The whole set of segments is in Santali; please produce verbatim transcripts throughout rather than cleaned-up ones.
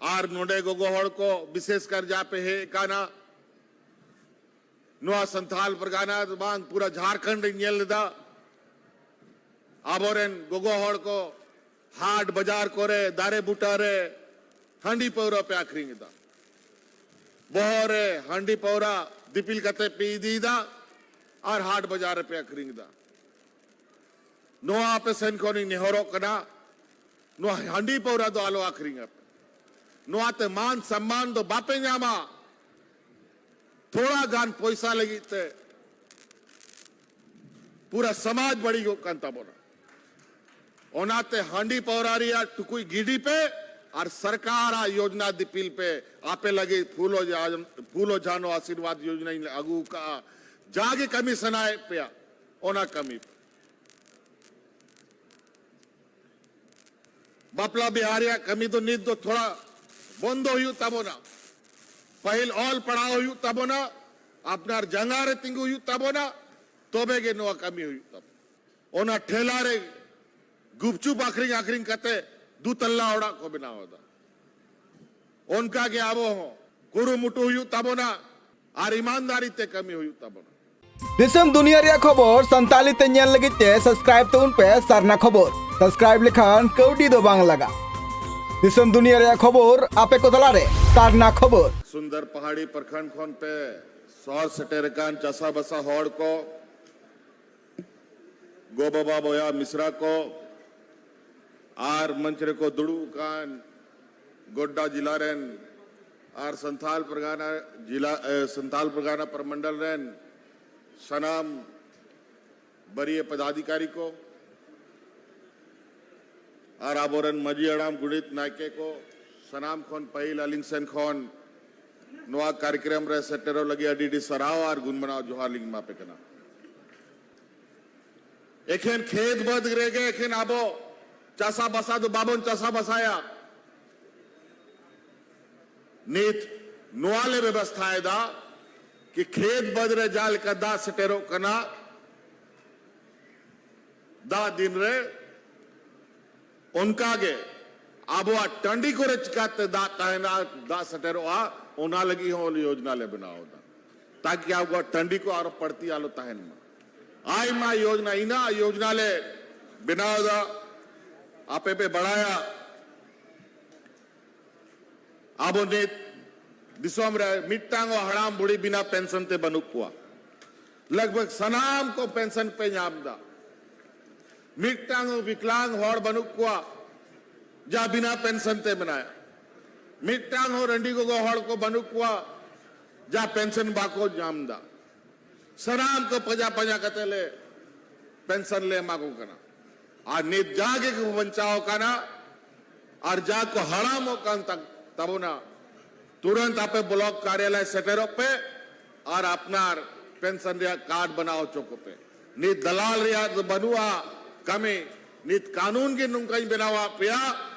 ᱟᱨ ᱱᱚᱰᱮ ᱜᱚᱜᱚ ᱦᱚᱲ ᱠᱚ ᱵᱤᱥᱮᱥ ᱠᱟᱨ ᱡᱟᱦᱟᱸ ᱯᱮ ᱦᱮᱡ ᱟᱠᱟᱱᱟ, ᱱᱚᱣᱟ ᱥᱟᱱᱛᱟᱞ ᱯᱟᱨᱜᱟᱱᱟ ᱫᱚ ᱵᱟᱝ, ᱯᱩᱨᱟᱹ ᱡᱷᱟᱲᱠᱷᱚᱸᱰ ᱤᱧ ᱧᱮᱞ ᱞᱮᱫᱟ᱾ ᱟᱵᱚᱨᱮᱱ ᱜᱚᱜᱚ ᱦᱚᱲ ᱠᱚ ᱦᱟᱴ ᱵᱟᱡᱟᱨ ᱠᱚᱨᱮ ᱫᱟᱨᱮ ᱵᱩᱴᱟᱹ ᱨᱮ ᱦᱟᱺᱰᱤ ᱯᱟᱹᱣᱨᱟᱹ ᱯᱮ ᱟᱠᱷᱨᱤᱧ ᱮᱫᱟ᱾ ᱵᱚᱦᱚᱜ ᱨᱮ ᱦᱟᱺᱰᱤ ᱯᱟᱹᱣᱨᱟᱹ ᱫᱤᱯᱤᱞ ᱠᱟᱛᱮ ᱯᱮ ᱤᱫᱤᱭᱮᱫᱟ ᱟᱨ ᱦᱟᱴ ᱵᱟᱡᱟᱨ ᱨᱮᱯᱮ ᱟᱠᱷᱨᱤᱧ ᱮᱫᱟ᱾ ᱱᱚᱣᱟ ᱟᱯᱮ ᱥᱮᱱ ᱠᱷᱚᱱᱤᱧ ᱱᱮᱦᱚᱨᱚᱜ ᱠᱟᱱᱟ, ᱱᱚᱣᱟ ᱦᱟᱺᱰᱤ ᱯᱟᱹᱣᱨᱟᱹ ᱫᱚ ᱟᱞᱚ ᱟᱠᱷᱨᱤᱧ ᱟᱯᱮ᱾ ᱱᱚᱣᱟᱛᱮ ᱢᱟᱱ ᱥᱚᱢᱢᱟᱱ ᱫᱚ ᱵᱟᱯᱮ ᱧᱟᱢᱟ᱾ ᱛᱷᱚᱲᱟ ᱜᱟᱱ ᱯᱚᱭᱥᱟ ᱞᱟᱹᱜᱤᱫ ᱛᱮ ᱯᱩᱨᱟᱹ ᱥᱚᱢᱟᱡᱽ ᱵᱟᱹᱲᱤᱡᱚᱜ ᱠᱟᱱ ᱛᱟᱵᱚᱱᱟ᱾ ᱚᱱᱟᱛᱮ ᱦᱟᱺᱰᱤ ᱯᱟᱹᱣᱨᱟᱹ ᱨᱮᱭᱟᱜ ᱴᱩᱠᱩᱡ ᱜᱤᱰᱤ ᱯᱮ ᱟᱨ ᱥᱚᱨᱠᱟᱨᱟᱜ ᱭᱳᱡᱽᱱᱟ ᱫᱤᱯᱤᱞ ᱯᱮ᱾ ᱟᱯᱮ ᱞᱟᱹᱜᱤᱫ ᱯᱷᱩᱞᱳ ᱡᱷᱟᱱ-, ᱯᱷᱩᱞᱳ ᱡᱷᱟᱱᱳ ᱟᱥᱤᱨᱵᱟᱫᱽ ᱭᱳᱡᱽᱱᱟᱧ ᱟᱹᱜᱩ ᱟᱠᱟᱫᱼᱟ᱾ ᱡᱟᱜᱮ ᱠᱟᱹᱢᱤ ᱥᱟᱱᱟᱭᱮᱫ ᱯᱮᱭᱟ, ᱚᱱᱟ ᱠᱟᱹᱢᱤ ᱯᱮ᱾ ᱵᱟᱯᱞᱟ ᱵᱤᱦᱟᱹ ᱨᱮᱭᱟᱜ ᱠᱟᱹᱢᱤ ᱫᱚ ᱱᱤᱛ ᱫᱚ ᱛᱷᱚᱲᱟ ᱵᱚᱱᱫᱚ ᱦᱩᱭᱩᱜ ᱛᱟᱵᱚᱱᱟ᱾ ᱯᱟᱹᱦᱤᱞ ᱚᱞ ᱯᱟᱲᱦᱟᱣ ᱦᱩᱭᱩᱜ ᱛᱟᱵᱚᱱᱟ, ᱟᱯᱱᱟᱨ ᱡᱟᱸᱜᱟ ᱨᱮ ᱛᱤᱸᱜᱩ ᱦᱩᱭᱩᱜ ᱛᱟᱵᱚᱱᱟ, ᱛᱚᱵᱮ ᱜᱮ ᱱᱚᱣᱟ ᱠᱟᱹᱢᱤ ᱦᱩᱭᱩᱜ ᱛᱟᱵᱚᱱᱟ᱾ ᱚᱱᱟ ᱴᱷᱮᱞᱟ ᱨᱮ ᱜᱩᱯᱪᱩᱯ ᱟᱠᱷᱨᱤᱧ ᱟᱠᱷᱨᱤᱧ ᱠᱟᱛᱮ ᱫᱩ ᱛᱟᱞᱞᱟ ᱚᱲᱟᱜ ᱠᱚ ᱵᱮᱱᱟᱣ ᱮᱫᱟ᱾ ᱚᱱᱠᱟ ᱜᱮ ᱟᱵᱚ ᱦᱚᱸ ᱠᱩᱨᱩᱢᱩᱴᱩ ᱦᱩᱭᱩᱜ ᱛᱟᱵᱚᱱᱟ ᱟᱨ ᱤᱢᱟᱱᱫᱟᱨᱤ ᱛᱮ ᱠᱟᱹᱢᱤ ᱦᱩᱭᱩᱜ ᱛᱟᱵᱚᱱᱟ᱾ ᱫᱤᱥᱚᱢ ᱫᱩᱱᱤᱭᱟᱹ ᱨᱮᱭᱟᱜ ᱠᱷᱚᱵᱚᱨ ᱥᱟᱱᱛᱟᱲᱤ ᱛᱮ ᱧᱮᱞ ᱞᱟᱹᱜᱤᱫ ᱛᱮ ᱥᱟᱵᱥᱠᱨᱟᱭᱤᱵ ᱛᱟᱵᱚᱱ ᱯᱮ ᱥᱟᱨᱱᱟ ᱠᱷᱚᱵᱚᱨ᱾ ᱥᱟᱵᱥᱠᱨᱟᱭᱤᱵ ᱞᱮᱠᱷᱟᱱ ᱠᱟᱹᱣᱰᱤ ᱫᱚ ᱵᱟᱝ ᱞᱟᱜᱟᱜ᱾ ᱫᱤᱥᱚᱢ ᱫᱩᱱᱤᱭᱟᱹ ᱨᱮᱭᱟᱜ ᱠᱷᱚᱵᱚᱨ ᱟᱯᱮ ᱠᱚ ᱛᱟᱞᱟᱨᱮ ᱥᱟᱨᱱᱟ ᱠᱷᱚᱵᱚᱨ᱾ ᱥᱩᱱᱫᱚᱨ ᱯᱟᱦᱟᱲᱤ ᱯᱨᱚᱠᱷᱚᱸᱰ ᱠᱷᱚᱱ ᱯᱮ ᱥᱚᱦᱚᱨ ᱥᱮᱴᱮᱨ ᱟᱠᱟᱱ ᱪᱟᱥᱟ ᱵᱟᱥᱟ ᱦᱚᱲ ᱠᱚ, ᱜᱚ ᱵᱟᱵᱟ ᱵᱚᱭᱦᱟ ᱢᱤᱥᱨᱟ ᱠᱚ ᱟᱨ ᱢᱚᱧᱪ ᱨᱮᱠᱚ ᱫᱩᱲᱩᱵ ᱟᱠᱟᱱ ᱜᱚᱰᱰᱟ ᱡᱤᱞᱟ ᱨᱮᱱ ᱟᱨ ᱥᱟᱱᱛᱟᱞ ᱯᱟᱨᱜᱟᱱᱟ ᱡᱤᱞᱟ, ᱮ, ᱥᱟᱱᱛᱟᱞ ᱯᱟᱨᱜᱟᱱᱟ ᱯᱨᱚᱢᱚᱱᱰᱚᱞ ᱨᱮᱱ ᱥᱟᱱᱟᱢ ᱵᱟᱹᱨᱤᱭᱟᱹ ᱯᱚᱫᱟᱫᱷᱤᱠᱟᱨᱤ ᱠᱚ ᱟᱨ ᱟᱵᱚᱨᱮᱱ ᱢᱟᱹᱡᱷᱤ ᱦᱟᱲᱟᱢ, ᱜᱚᱰᱮᱛ, ᱱᱟᱭᱠᱮ ᱠᱚ, ᱥᱟᱱᱟᱢ ᱠᱷᱚᱱ ᱯᱟᱹᱦᱤᱞ ᱟᱹᱞᱤᱧ ᱥᱮᱱ ᱠᱷᱚᱱ ᱱᱚᱣᱟ ᱠᱟᱨᱭᱚᱠᱨᱚᱢ ᱨᱮ ᱥᱮᱴᱮᱨᱚᱜ ᱞᱟᱹᱜᱤᱫ ᱟᱹᱰᱤ ᱟᱹᱰᱤ ᱥᱟᱨᱦᱟᱣ ᱟᱨ ᱜᱩᱱ ᱢᱟᱱᱟᱣ ᱡᱚᱦᱟᱨ ᱞᱤᱧ ᱮᱢᱟ ᱯᱮ ᱠᱟᱱᱟ᱾ ᱮᱠᱷᱮᱱ ᱠᱷᱮᱛ ᱵᱟᱹᱫᱽ ᱨᱮᱜᱮ ᱮᱠᱷᱮᱱ ᱟᱵᱚ ᱪᱟᱥᱟ ᱵᱟᱥᱟ ᱫᱚ ᱵᱟᱵᱚᱱ ᱪᱟᱥᱟ ᱵᱟᱥᱟᱭᱟ᱾ ᱱᱤᱛ ᱱᱚᱣᱟ ᱞᱮ ᱵᱮᱵᱚᱥᱛᱷᱟᱭᱮᱫᱟ ᱠᱤ ᱠᱷᱮᱛ ᱵᱟᱹᱫᱽ ᱨᱮ ᱡᱟᱦᱟᱸ ᱞᱮᱠᱟ ᱫᱟᱜ ᱥᱮᱴᱮᱨᱚᱜ ᱠᱟᱱᱟ, ᱫᱟᱜ ᱫᱤᱱ ᱨᱮ ᱚᱱᱠᱟ ᱜᱮ ᱟᱵᱚᱣᱟᱜ ᱴᱟᱺᱰᱤ ᱠᱚᱨᱮ ᱪᱤᱠᱟᱛᱮ ᱫᱟᱜ ᱛᱟᱦᱮᱱᱟ, ᱫᱟᱜ ᱥᱮᱴᱮᱨᱚᱜᱼᱟ, ᱚᱱᱟ ᱞᱟᱹᱜᱤᱫ ᱦᱚᱸ ᱭᱳᱡᱽᱱᱟ ᱞᱮ ᱵᱮᱱᱟᱣ ᱮᱫᱟ, ᱛᱟᱠᱤ ᱟᱵᱚᱣᱟᱜ ᱴᱟᱺᱰᱤ ᱠᱚ ᱟᱨᱚ ᱵᱟᱹᱲᱛᱤ ᱟᱞᱚ ᱛᱟᱦᱮᱱ ᱢᱟ᱾ ᱟᱭᱢᱟ ᱭᱳᱡᱽᱱᱟ, ᱤᱱᱟᱹ ᱭᱳᱡᱽᱱᱟ ᱞᱮ ᱵᱮᱱᱟᱣ ᱮᱫᱟ᱾ ᱟᱯᱮ ᱯᱮ ᱵᱟᱲᱟᱭᱟ, ᱟᱵᱚ ᱱᱤᱛ ᱫᱤᱥᱚᱢ ᱨᱮ ᱢᱤᱫᱴᱟᱝ ᱦᱚᱸ ᱦᱟᱲᱟᱢ ᱵᱩᱲᱦᱤ ᱵᱤᱱᱟ ᱯᱮᱱᱥᱚᱱ ᱛᱮ ᱵᱟᱹᱱᱩᱜ ᱠᱚᱣᱟ᱾ ᱞᱟᱜᱽ ᱵᱷᱟᱜᱽ ᱥᱟᱱᱟᱢ ᱠᱚ ᱯᱮᱱᱥᱚᱱ ᱯᱮ ᱧᱟᱢ ᱮᱫᱟ᱾ ᱢᱤᱫᱴᱟᱝ ᱦᱚᱸ ᱵᱤᱠᱞᱟᱝ ᱦᱚᱲ ᱵᱟᱹᱱᱩᱜ ᱠᱚᱣᱟ ᱡᱟ ᱵᱤᱱᱟ ᱯᱮᱱᱥᱚᱱ ᱛᱮ ᱢᱮᱱᱟᱭᱟ᱾ ᱢᱤᱫᱴᱟᱝ ᱦᱚᱸ ᱨᱟᱺᱰᱤ ᱜᱚᱜᱚ ᱦᱚᱲ ᱠᱚ ᱵᱟᱹᱱᱩᱜ ᱠᱚᱣᱟ ᱡᱟ ᱯᱮᱱᱥᱚᱱ ᱵᱟᱠᱚ ᱧᱟᱢ ᱮᱫᱟ᱾ ᱥᱟᱱᱟᱢ ᱠᱚ ᱯᱟᱸᱡᱟ ᱯᱟᱸᱡᱟ ᱠᱟᱛᱮ ᱞᱮ ᱯᱮᱱᱥᱚᱱ ᱞᱮ ᱮᱢᱟ ᱠᱚ ᱠᱟᱱᱟ᱾ ᱟᱨ ᱱᱤᱛ ᱡᱟᱜᱮ ᱠᱚ ᱵᱟᱧᱪᱟᱣ ᱠᱟᱱᱟ ᱟᱨ ᱡᱟ ᱠᱚ ᱦᱟᱲᱟᱢᱚᱜ ᱠᱟᱱ ᱛᱟ-, ᱛᱟᱵᱚᱱᱟ, ᱛᱩᱨᱟᱹᱱᱛ ᱟᱯᱮ ᱵᱞᱚᱠ ᱠᱟᱨᱭᱟᱞᱚᱭ ᱥᱮᱴᱮᱨᱚᱜ ᱯᱮ ᱟᱨ ᱟᱯᱱᱟᱨ ᱯᱮᱱᱥᱚᱱ ᱨᱮᱭᱟᱜ ᱠᱟᱨᱰ ᱵᱮᱱᱟᱣ ᱦᱚᱪᱚ ᱠᱚᱯᱮ᱾ ᱱᱤᱛ ᱫᱟᱞᱟᱞ ᱨᱮᱭᱟᱜ ᱫᱚ ᱵᱟᱹᱱᱩᱜᱼᱟ ᱠᱟᱹᱢᱤ᱾ ᱱᱤᱛ ᱠᱟᱹᱱᱩᱱ ᱜᱮ ᱱᱚᱝᱠᱟᱧ ᱵᱮᱱᱟᱣᱟᱫ ᱯᱮᱭᱟ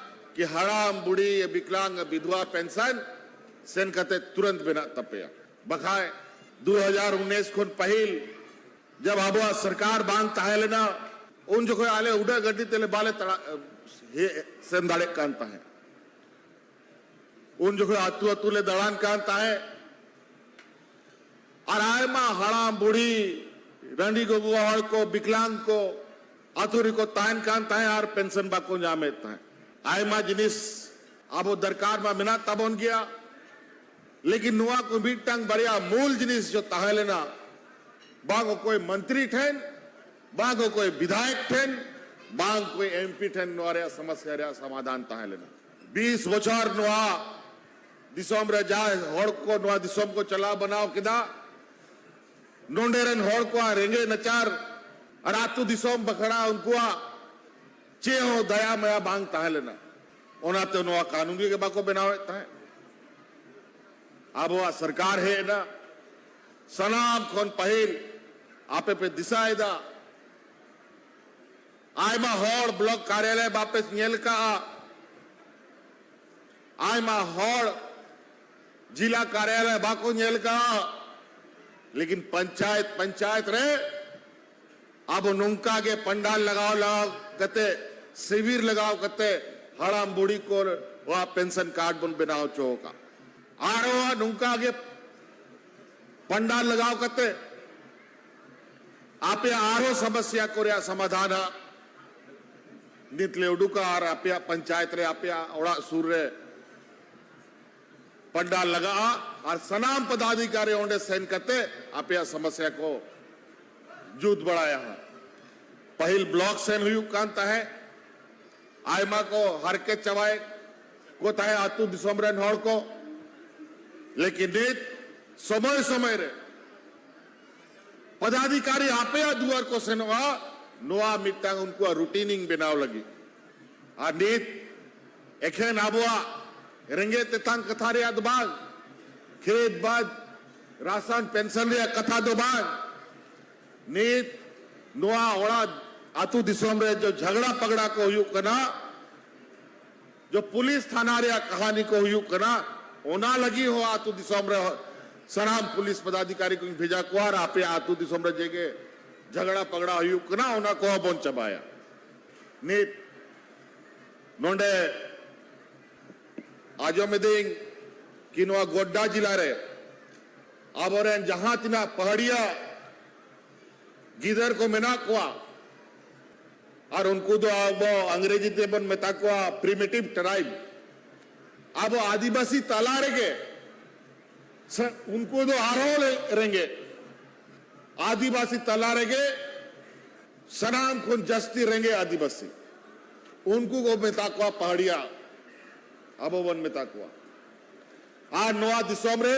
ᱠᱤ ᱦᱟᱲᱟᱢ, ᱵᱩᱲᱦᱤ, ᱵᱤᱠᱞᱟᱝ, ᱵᱤᱫᱷᱣᱟ ᱯᱮᱱᱥᱚᱱ ᱥᱮᱱ ᱠᱟᱛᱮ ᱛᱩᱨᱟᱹᱱᱛ ᱵᱮᱱᱟᱜ ᱛᱟᱯᱮᱭᱟ᱾ ᱵᱟᱠᱷᱟᱡ ᱫᱩ ᱦᱟᱡᱟᱨ ᱩᱱᱤᱥ ᱠᱷᱚᱱ ᱯᱟᱹᱦᱤᱞ ᱡᱟᱵ ᱟᱵᱚᱣᱟᱜ ᱥᱚᱨᱠᱟᱨ ᱵᱟᱝ ᱛᱟᱦᱮᱸ ᱞᱮᱱᱟ, ᱩᱱ ᱡᱚᱠᱷᱚᱱ ᱟᱞᱮ ᱩᱰᱟᱹᱜ ᱜᱟᱹᱰᱤ ᱛᱮᱞᱮ ᱵᱟᱞᱮ ᱛᱟᱲᱟ-, ᱦᱮᱡ ᱥᱮᱱ ᱫᱟᱲᱮᱭᱟᱜ ᱠᱟᱱ ᱛᱟᱦᱮᱸᱫ᱾ ᱩᱱ ᱡᱚᱠᱷᱚᱱ ᱟᱹᱛᱩ ᱟᱹᱛᱩ ᱞᱮ ᱫᱟᱬᱟᱱ ᱠᱟᱱ ᱛᱟᱦᱮᱸᱫ᱾ ᱟᱨ ᱟᱭᱢᱟ ᱦᱟᱲᱟᱢ ᱵᱩᱲᱦᱤ, ᱨᱟᱺᱰᱤ ᱜᱚᱜᱚ ᱦᱚᱲ ᱠᱚ, ᱵᱤᱠᱞᱟᱝ ᱠᱚ ᱟᱹᱛᱩ ᱨᱮᱠᱚ ᱛᱟᱦᱮᱱ ᱠᱟᱱ ᱛᱟᱦᱮᱸᱫ ᱟᱨ ᱯᱮᱱᱥᱚᱱ ᱵᱟᱠᱚ ᱧᱟᱢᱮᱫ ᱛᱟᱦᱮᱸᱫ᱾ ᱟᱭᱢᱟ ᱡᱤᱱᱤᱥ ᱟᱵᱚ ᱫᱚᱨᱠᱟᱨ ᱢᱟ ᱢᱮᱱᱟᱜ ᱛᱟᱵᱚᱱ ᱜᱮᱭᱟ, ᱞᱮᱠᱤᱱ ᱱᱚᱣᱟ ᱠᱚ ᱢᱤᱫᱴᱟᱝ ᱵᱟᱨᱭᱟ ᱢᱩᱞ ᱡᱤᱱᱤᱥ ᱡᱚ ᱛᱟᱦᱮᱸ ᱞᱮᱱᱟ, ᱵᱟᱝ ᱚᱠᱚᱭ ᱢᱚᱱᱛᱨᱤ ᱴᱷᱮᱱ, ᱵᱟᱝ ᱚᱠᱚᱭ ᱵᱤᱫᱷᱟᱭᱚᱠ ᱴᱷᱮᱱ, ᱵᱟᱝ ᱚᱠᱚᱭ ᱮᱢᱯᱤ ᱴᱷᱮᱱ ᱱᱚᱣᱟ ᱨᱮᱭᱟᱜ ᱥᱚᱢᱚᱥᱭᱟ ᱨᱮᱭᱟᱜ ᱥᱚᱢᱟᱫᱷᱟᱱ ᱛᱟᱦᱮᱸ ᱞᱮᱱᱟ᱾ ᱵᱤᱥ ᱵᱚᱪᱷᱚᱨ ᱱᱚᱣᱟ ᱫᱤᱥᱚᱢ ᱨᱮ ᱡᱟᱦᱟᱸᱭ ᱦᱚᱲ ᱠᱚ ᱱᱚᱣᱟ ᱫᱤᱥᱚᱢ ᱠᱚ ᱪᱟᱞᱟᱣ ᱵᱟᱱᱟᱣ ᱠᱮᱫᱟ, ᱱᱚᱰᱮ ᱨᱮᱱ ᱦᱚᱲ ᱠᱚᱣᱟᱜ ᱨᱮᱸᱜᱮᱡ ᱱᱟᱪᱟᱨ ᱟᱨ ᱟᱹᱛᱩ ᱫᱤᱥᱚᱢ ᱵᱟᱠᱷᱨᱟ ᱩᱱᱠᱩᱣᱟᱜ ᱪᱮᱫ ᱦᱚᱸ ᱫᱟᱭᱟ ᱢᱟᱭᱟ ᱵᱟᱝ ᱛᱟᱦᱮᱸ ᱞᱮᱱᱟ᱾ ᱚᱱᱟᱛᱮ ᱱᱚᱣᱟ ᱠᱟᱹᱱᱩᱱ ᱜᱮ ᱵᱟᱠᱚ ᱵᱮᱱᱟᱣᱮᱫ ᱛᱟᱦᱮᱸᱫ᱾ ᱟᱵᱚᱣᱟᱜ ᱥᱚᱨᱠᱟᱨ ᱦᱮᱡ ᱮᱱᱟ, ᱥᱟᱱᱟᱢ ᱠᱷᱚᱱ ᱯᱟᱹᱦᱤᱞ ᱟᱯᱮ ᱯᱮ ᱫᱤᱥᱟᱹᱭᱮᱫᱟ, ᱟᱭᱢᱟ ᱦᱚᱲ ᱵᱞᱚᱠ ᱠᱟᱨᱭᱟᱞᱚᱭ ᱵᱟᱯᱮ ᱧᱮᱞ ᱠᱟᱜᱼᱟ, ᱟᱭᱢᱟ ᱦᱚᱲ ᱡᱤᱞᱟ ᱠᱟᱨᱭᱟᱞᱚᱭ ᱵᱟᱠᱚ ᱧᱮᱞ ᱠᱟᱜᱼᱟ, ᱞᱮᱠᱤᱱ ᱯᱚᱧᱪᱟᱭᱮᱛ ᱯᱚᱧᱪᱟᱭᱮᱛ ᱨᱮ ᱟᱵᱚ ᱱᱚᱝᱠᱟ ᱜᱮ ᱯᱟᱱᱰᱟᱞ ᱞᱟᱜᱟᱣ ᱞᱟᱜᱟᱣ ᱠᱟᱛᱮ, ᱥᱤᱵᱤᱨ ᱞᱟᱜᱟᱣ ᱠᱟᱛᱮ, ᱦᱟᱲᱟᱢ ᱵᱩᱲᱦᱤ ᱠᱚᱣᱟᱜ ᱯᱮᱱᱥᱚᱱ ᱠᱟᱨᱰ ᱵᱚᱱ ᱵᱮᱱᱟᱣ ᱦᱚᱪᱚ ᱟᱠᱟᱫ᱾ ᱟᱨᱦᱚᱸ ᱱᱚᱝᱠᱟ ᱜᱮ ᱯᱟᱱᱰᱟᱞ ᱞᱟᱜᱟᱣ ᱠᱟᱛᱮ ᱟᱯᱮᱭᱟᱜ ᱟᱨᱦᱚᱸ ᱥᱚᱢᱚᱥᱭᱟ ᱠᱚ ᱨᱮᱭᱟᱜ ᱥᱚᱢᱟᱫᱷᱟᱱ ᱦᱟᱸᱜ ᱱᱤᱛ ᱞᱮ ᱩᱰᱩᱠᱟ ᱟᱨ ᱟᱯᱮᱭᱟᱜ ᱯᱚᱧᱪᱟᱭᱮᱛ ᱨᱮ, ᱟᱯᱮᱭᱟᱜ ᱚᱲᱟᱜ ᱥᱩᱨ ᱨᱮ ᱯᱟᱱᱰᱟᱞ ᱞᱟᱜᱟᱜᱼᱟ ᱟᱨ ᱥᱟᱱᱟᱢ ᱯᱚᱫᱟᱫᱷᱤᱠᱟᱨᱤ ᱚᱸᱰᱮ ᱥᱮᱱ ᱠᱟᱛᱮ ᱟᱯᱮᱭᱟᱜ ᱥᱚᱢᱚᱥᱭᱟ ᱠᱚ ᱡᱩᱛ ᱵᱟᱲᱟᱭᱟ ᱦᱟᱸᱜ᱾ ᱯᱟᱹᱦᱤᱞ ᱵᱞᱚᱠ ᱥᱮᱱ ᱦᱩᱭᱩᱜ ᱠᱟᱱ ᱛᱟᱦᱮᱸᱫ, ᱟᱭᱢᱟ ᱠᱚ ᱦᱟᱨᱠᱮᱛ ᱪᱟᱵᱟᱭᱮᱫ ᱠᱚ ᱛᱟᱦᱮᱸᱫ ᱟᱹᱛᱩ ᱫᱤᱥᱚᱢ ᱨᱮᱱ ᱦᱚᱲ ᱠᱚ, ᱞᱮᱠᱤᱱ ᱱᱤᱛ ᱥᱚᱢᱚᱭ ᱥᱚᱢᱚᱭ ᱨᱮ ᱯᱚᱫᱟᱫᱷᱤᱠᱟᱨᱤ ᱟᱯᱮᱭᱟᱜ ᱫᱩᱣᱟᱹᱨ ᱠᱚ ᱥᱮᱱᱚᱜᱼᱟ, ᱱᱚᱣᱟ ᱢᱤᱫᱴᱟᱝ ᱩᱱᱠᱩᱣᱟᱜ ᱨᱩᱴᱤᱱᱤᱝ ᱵᱮᱱᱟᱣ ᱞᱟᱹᱜᱤᱫ᱾ ᱟᱨ ᱱᱤᱛ ᱮᱠᱷᱮᱱ ᱟᱵᱚᱣᱟᱜ ᱨᱮᱸᱜᱮᱡ ᱛᱮᱛᱟᱝ ᱠᱟᱛᱷᱟ ᱨᱮᱭᱟᱜ ᱫᱚ ᱵᱟᱝ, ᱠᱷᱮᱛ ᱵᱟᱫ ᱨᱟᱥᱟᱱ ᱯᱮᱱᱥᱚᱱ ᱨᱮᱭᱟᱜ ᱠᱟᱛᱷᱟ ᱫᱚ ᱵᱟᱝ, ᱱᱤᱛ ᱱᱚᱣᱟ ᱚᱲᱟᱜ ᱟᱹᱛᱩ ᱫᱤᱥᱚᱢ ᱨᱮ ᱡᱚ ᱡᱷᱟᱜᱽᱲᱟ ᱯᱟᱜᱽᱲᱟ ᱠᱚ ᱦᱩᱭᱩᱜ ᱠᱟᱱᱟ, ᱡᱚ ᱯᱩᱞᱤᱥ ᱛᱷᱟᱱᱟ ᱨᱮᱭᱟᱜ ᱠᱟᱹᱦᱱᱤ ᱠᱚ ᱦᱩᱭᱩᱜ ᱠᱟᱱᱟ, ᱚᱱᱟ ᱞᱟᱹᱜᱤᱫ ᱦᱚᱸ ᱟᱹᱛᱩ ᱫᱤᱥᱚᱢ ᱨᱮ ᱥᱟᱱᱟᱢ ᱯᱩᱞᱤᱥ ᱯᱚᱫᱟᱫᱷᱤᱠᱟᱨᱤ ᱠᱚᱧ ᱵᱷᱮᱡᱟ ᱠᱚᱣᱟ ᱟᱨ ᱟᱯᱮ ᱟᱹᱛᱩ ᱫᱤᱥᱚᱢ ᱨᱮ ᱡᱮᱜᱮ ᱡᱷᱟᱜᱽᱲᱟ ᱯᱟᱜᱽᱲᱟ ᱦᱩᱭᱩᱜ ᱠᱟᱱᱟ, ᱚᱱᱟ ᱠᱚᱦᱚᱸ ᱵᱚᱱ ᱪᱟᱵᱟᱭᱟ᱾ ᱱᱤᱛ ᱱᱚᱰᱮ ᱟᱸᱡᱚᱢ ᱮᱫᱟᱹᱧ ᱠᱤ ᱱᱚᱣᱟ ᱜᱚᱰᱰᱟ ᱡᱮᱞᱟ ᱨᱮ ᱟᱵᱚᱨᱮᱱ ᱡᱟᱦᱟᱸ ᱛᱤᱱᱟᱹᱜ ᱯᱟᱦᱟᱲᱤᱭᱟ ᱜᱤᱫᱟᱹᱨ ᱠᱚ ᱢᱮᱱᱟᱜ ᱠᱚᱣᱟ, ᱟᱨ ᱩᱱᱠᱩ ᱫᱚ ᱟᱵᱚ ᱟᱝᱨᱮᱡᱤ ᱛᱮᱵᱚᱱ ᱢᱮᱛᱟ ᱠᱚᱣᱟ primitive tribe, ᱟᱵᱚ ᱟᱹᱫᱤᱵᱟᱹᱥᱤ ᱛᱟᱞᱟ ᱨᱮᱜᱮ ᱥᱮ ᱩᱱᱠᱩ ᱫᱚ ᱟᱨᱦᱚᱸ ᱨᱮ-, ᱨᱮᱸᱜᱮᱡ, ᱟᱹᱫᱤᱵᱟᱹᱥᱤ ᱛᱟᱞᱟ ᱨᱮᱜᱮ ᱥᱟᱱᱟᱢ ᱠᱷᱚᱱ ᱡᱟᱹᱥᱛᱤ ᱨᱮᱸᱜᱮᱡ ᱟᱹᱫᱤᱵᱟᱹᱥᱤ, ᱩᱱᱠᱩ ᱠᱚ ᱢᱮᱛᱟ ᱠᱚᱣᱟ ᱯᱟᱦᱟᱲᱤᱭᱟ, ᱟᱵᱚ ᱵᱚᱱ ᱢᱮᱛᱟ ᱠᱚᱣᱟ᱾ ᱟᱨ ᱱᱚᱣᱟ ᱫᱤᱥᱚᱢ ᱨᱮ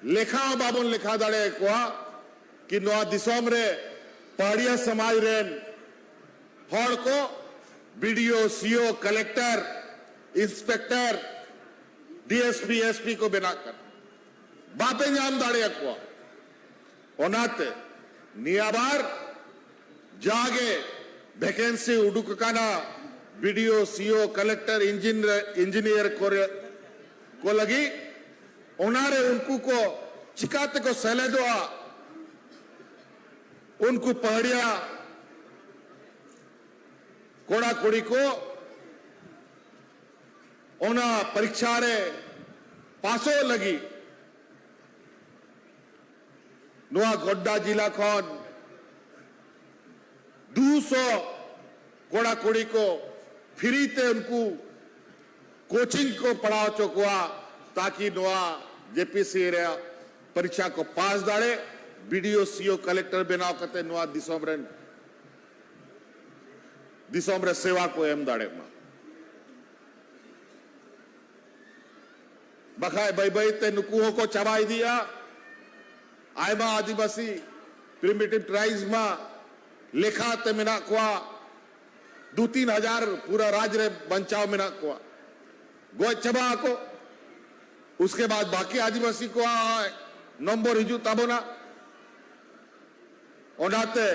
ᱞᱮᱠᱷᱟ ᱦᱚᱸ ᱵᱟᱵᱚᱱ ᱞᱮᱠᱷᱟ ᱫᱟᱲᱮ ᱟᱠᱚᱣᱟ ᱠᱤ ᱱᱚᱣᱟ ᱫᱤᱥᱚᱢ ᱨᱮ ᱯᱟᱦᱟᱲᱤᱭᱟ ᱥᱚᱢᱟᱡᱽ ᱨᱮᱱ ᱦᱚᱲ ᱠᱚ BDO, CO, collector, inspector, DSP, SP ᱠᱚ ᱵᱮᱱᱟᱜ ᱠᱟᱱᱟ, ᱵᱟᱯᱮ ᱧᱟᱢ ᱫᱟᱲᱮ ᱟᱠᱚᱣᱟ᱾ ᱚᱱᱟᱛᱮ ᱱᱤᱭᱟᱹ ᱵᱟᱨ ᱡᱟᱜᱮ vacancy ᱩᱰᱩᱠ ᱟᱠᱟᱱᱟ BDO, CO, collector, engineer, engineer ᱠᱚᱨᱮ ᱠᱚ ᱞᱟᱹᱜᱤᱫ, ᱚᱱᱟᱨᱮ ᱩᱱᱠᱩ ᱠᱚ ᱪᱤᱠᱟᱛᱮᱠᱚ ᱥᱮᱞᱮᱫᱚᱜᱼᱟ, ᱩᱱᱠᱩ ᱯᱟᱦᱟᱲᱤᱭᱟ ᱠᱚᱲᱟ ᱠᱩᱲᱤ ᱠᱚ ᱚᱱᱟ ᱯᱚᱨᱤᱠᱠᱷᱟ ᱨᱮ ᱯᱟᱥᱚᱜ ᱞᱟᱹᱜᱤᱫ ᱱᱚᱣᱟ ᱜᱳᱰᱰᱟ ᱡᱤᱞᱟ ᱠᱷᱚᱱ ᱫᱩᱥᱚ ᱠᱚᱲᱟ ᱠᱩᱲᱤ ᱠᱚ ᱯᱷᱨᱤ ᱛᱮ ᱩᱱᱠᱩ ᱠᱳᱪᱤᱝ ᱠᱚ ᱯᱟᱲᱦᱟᱣ ᱦᱚᱪᱚ ᱠᱚᱣᱟ, ᱛᱟᱠᱤ ᱱᱚᱣᱟ ᱡᱮᱯᱤᱥᱤ ᱨᱮ ᱯᱚᱨᱤᱠᱠᱷᱟ ᱠᱚ ᱯᱟᱥ ᱫᱟᱲᱮ, ᱵᱤᱰᱤᱳ, ᱥᱤᱳ, ᱠᱟᱞᱮᱠᱴᱚᱨ ᱵᱮᱱᱟᱣ ᱠᱟᱛᱮ ᱱᱚᱣᱟ ᱫᱤᱥᱚᱢ ᱨᱮᱱ, ᱫᱤᱥᱚᱢ ᱨᱮ ᱥᱮᱵᱟ ᱠᱚ ᱮᱢ ᱫᱟᱲᱮᱜ ᱢᱟ᱾ ᱵᱟᱠᱷᱟᱡ ᱵᱟᱹᱭ ᱵᱟᱹᱭ ᱛᱮ ᱱᱩᱠᱩ ᱦᱚᱸᱠᱚ ᱪᱟᱵᱟ ᱤᱫᱤᱜᱼᱟ᱾ ᱟᱭᱢᱟ ᱟᱹᱫᱤᱵᱟᱹᱥᱤ ᱯᱨᱤᱢᱤᱴᱤᱵᱷ ᱴᱨᱟᱭᱤᱵᱥ ᱢᱟ ᱞᱮᱠᱷᱟ ᱛᱮ ᱢᱮᱱᱟᱜ ᱠᱚᱣᱟ, ᱫᱩ ᱛᱤᱱ ᱦᱟᱡᱟᱨ ᱯᱩᱨᱟᱹ ᱨᱟᱡᱽ ᱨᱮ ᱵᱟᱧᱪᱟᱣ ᱢᱮᱱᱟᱜ ᱠᱚᱣᱟ, ᱜᱚᱡ ᱪᱟᱵᱟ ᱟᱠᱚ᱾ ᱩᱥᱠᱮ ᱵᱟᱫ ᱵᱟᱠᱤ ᱟᱹᱫᱤᱵᱟᱹᱥᱤ ᱠᱚᱣᱟᱜ ᱱᱚᱢᱵᱚᱨ ᱦᱤᱡᱩᱜ ᱛᱟᱵᱚᱱᱟ᱾ ᱚᱱᱟᱛᱮ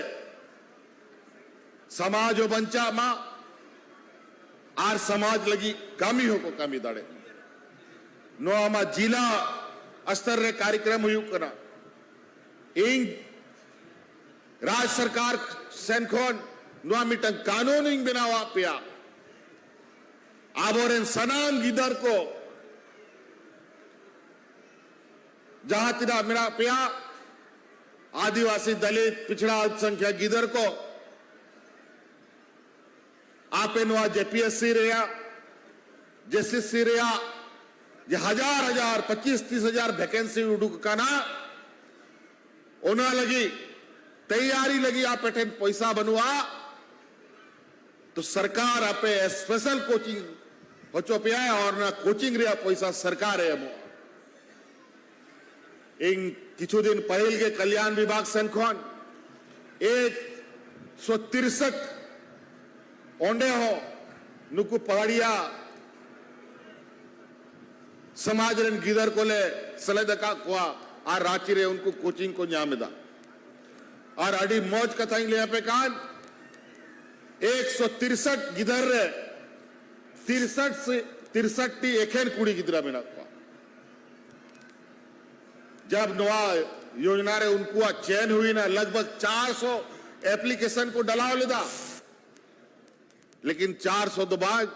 ᱥᱚᱢᱟᱡᱽ ᱦᱚᱸ ᱵᱟᱧᱪᱟᱜ ᱢᱟ ᱟᱨ ᱥᱚᱢᱟᱡᱽ ᱞᱟᱹᱜᱤᱫ ᱠᱟᱹᱢᱤ ᱦᱚᱸᱠᱚ ᱠᱟᱹᱢᱤ ᱫᱟᱲᱮᱜ ᱢᱟ᱾ ᱱᱚᱣᱟ ᱢᱟ ᱡᱤᱞᱟ ᱥᱛᱚᱨ ᱨᱮ ᱠᱟᱨᱭᱚᱠᱨᱚᱢ ᱦᱩᱭᱩᱜ ᱠᱟᱱᱟ᱾ ᱤᱧ ᱨᱟᱡᱽ ᱥᱚᱨᱠᱟᱨ ᱥᱮᱱ ᱠᱷᱚᱱ ᱱᱚᱣᱟ ᱢᱤᱫᱴᱟᱝ ᱠᱟᱹᱱᱩᱱ ᱤᱧ ᱵᱮᱱᱟᱣᱟᱫ ᱯᱮᱭᱟ᱾ ᱟᱵᱚᱨᱮᱱ ᱥᱟᱱᱟᱢ ᱜᱤᱫᱟᱹᱨ ᱠᱚ ᱡᱟᱦᱟᱸ ᱛᱤᱱᱟᱹᱜ ᱢᱮᱱᱟᱜ ᱯᱮᱭᱟ, ᱟᱹᱫᱤᱵᱟᱹᱥᱤ, ᱫᱚᱞᱤᱛ, ᱯᱤᱪᱷᱲᱟ ᱟᱞᱯᱚᱥᱚᱝᱠᱷᱭᱟ ᱜᱤᱫᱟᱹᱨ ᱠᱚ, ᱟᱯᱮ ᱱᱚᱣᱟ ᱡᱮᱯᱤᱮᱥᱥᱤ ᱨᱮᱭᱟᱜ, ᱡᱮᱥᱤᱥᱥᱤ ᱨᱮᱭᱟᱜ ᱡᱮ ᱦᱟᱡᱟᱨ ᱦᱟᱡᱟᱨ, ᱯᱚᱸᱪᱤᱥ ᱛᱤᱥ ᱦᱟᱡᱟᱨ ᱵᱷᱮᱠᱮᱱᱥᱤ ᱩᱰᱩᱠ ᱟᱠᱟᱱᱟ, ᱚᱱᱟ ᱞᱟᱹᱜᱤᱫ ᱛᱮᱭᱟᱨᱤ ᱞᱟᱹᱜᱤᱫ ᱟᱯᱮ ᱴᱷᱮᱱ ᱯᱚᱭᱥᱟ ᱵᱟᱹᱱᱩᱜᱼᱟ, ᱛᱚ ᱥᱚᱨᱠᱟᱨ ᱟᱯᱮ ᱥᱯᱮᱥᱟᱞ ᱠᱳᱪᱤᱝ ᱦᱚᱪᱚ ᱯᱮᱭᱟᱭ ᱟᱨ ᱚᱱᱟ ᱠᱳᱪᱤᱝ ᱨᱮᱭᱟᱜ ᱯᱚᱭᱥᱟ ᱥᱚᱨᱠᱟᱨ ᱮ ᱮᱢᱚᱜᱼᱟ᱾ ᱤᱧ ᱠᱤᱪᱷᱩ ᱫᱤᱱ ᱯᱟᱹᱦᱤᱞ ᱜᱮ ᱠᱟᱞᱭᱟᱱ ᱵᱤᱵᱷᱟᱜᱽ ᱥᱮᱱ ᱠᱷᱚᱱ ᱮᱠᱥᱚ ᱛᱤᱨᱥᱚᱴ ᱚᱸᱰᱮ ᱦᱚᱸ ᱱᱩᱠᱩ ᱯᱟᱦᱟᱲᱤᱭᱟ ᱥᱚᱢᱟᱡᱽ ᱨᱮᱱ ᱜᱤᱫᱟᱹᱨ ᱠᱚᱞᱮ ᱥᱮᱞᱮᱫ ᱟᱠᱟᱫ ᱠᱚᱣᱟ ᱟᱨ ᱨᱟᱸᱪᱤ ᱨᱮ ᱩᱱᱠᱩ ᱠᱳᱪᱤᱝ ᱠᱚ ᱧᱟᱢ ᱮᱫᱟ᱾ ᱟᱨ ᱟᱹᱰᱤ ᱢᱚᱡᱽ ᱠᱟᱛᱷᱟᱧ ᱞᱟᱹᱭ ᱟᱯᱮ ᱠᱟᱱ, ᱮᱠᱥᱚ ᱛᱤᱨᱥᱚᱴ ᱜᱤᱫᱟᱹᱨ ᱨᱮ ᱛᱤᱨᱥᱚᱴ ᱥᱮ, ᱛᱤᱨᱥᱚᱴ ᱴᱤ ᱮᱠᱷᱮᱱ ᱠᱩᱲᱤ ᱜᱤᱫᱽᱨᱟᱹ ᱢᱮᱱᱟᱜ ᱠᱚᱣᱟ᱾ ᱡᱟᱵ ᱱᱚᱣᱟ ᱭᱳᱡᱱᱟ ᱨᱮ ᱩᱱᱠᱩᱣᱟᱜ ᱪᱮᱱ ᱦᱩᱭᱱᱟ, ᱞᱟᱜᱽ ᱵᱷᱟᱜᱽ ᱪᱟᱨ ᱥᱚ ᱮᱯᱞᱤᱠᱮᱥᱚᱱ ᱠᱚ ᱰᱟᱞᱟᱣ ᱞᱮᱫᱟ᱾ ᱞᱮᱠᱤᱱ ᱪᱟᱨ ᱥᱚ ᱫᱚ ᱵᱟᱝ,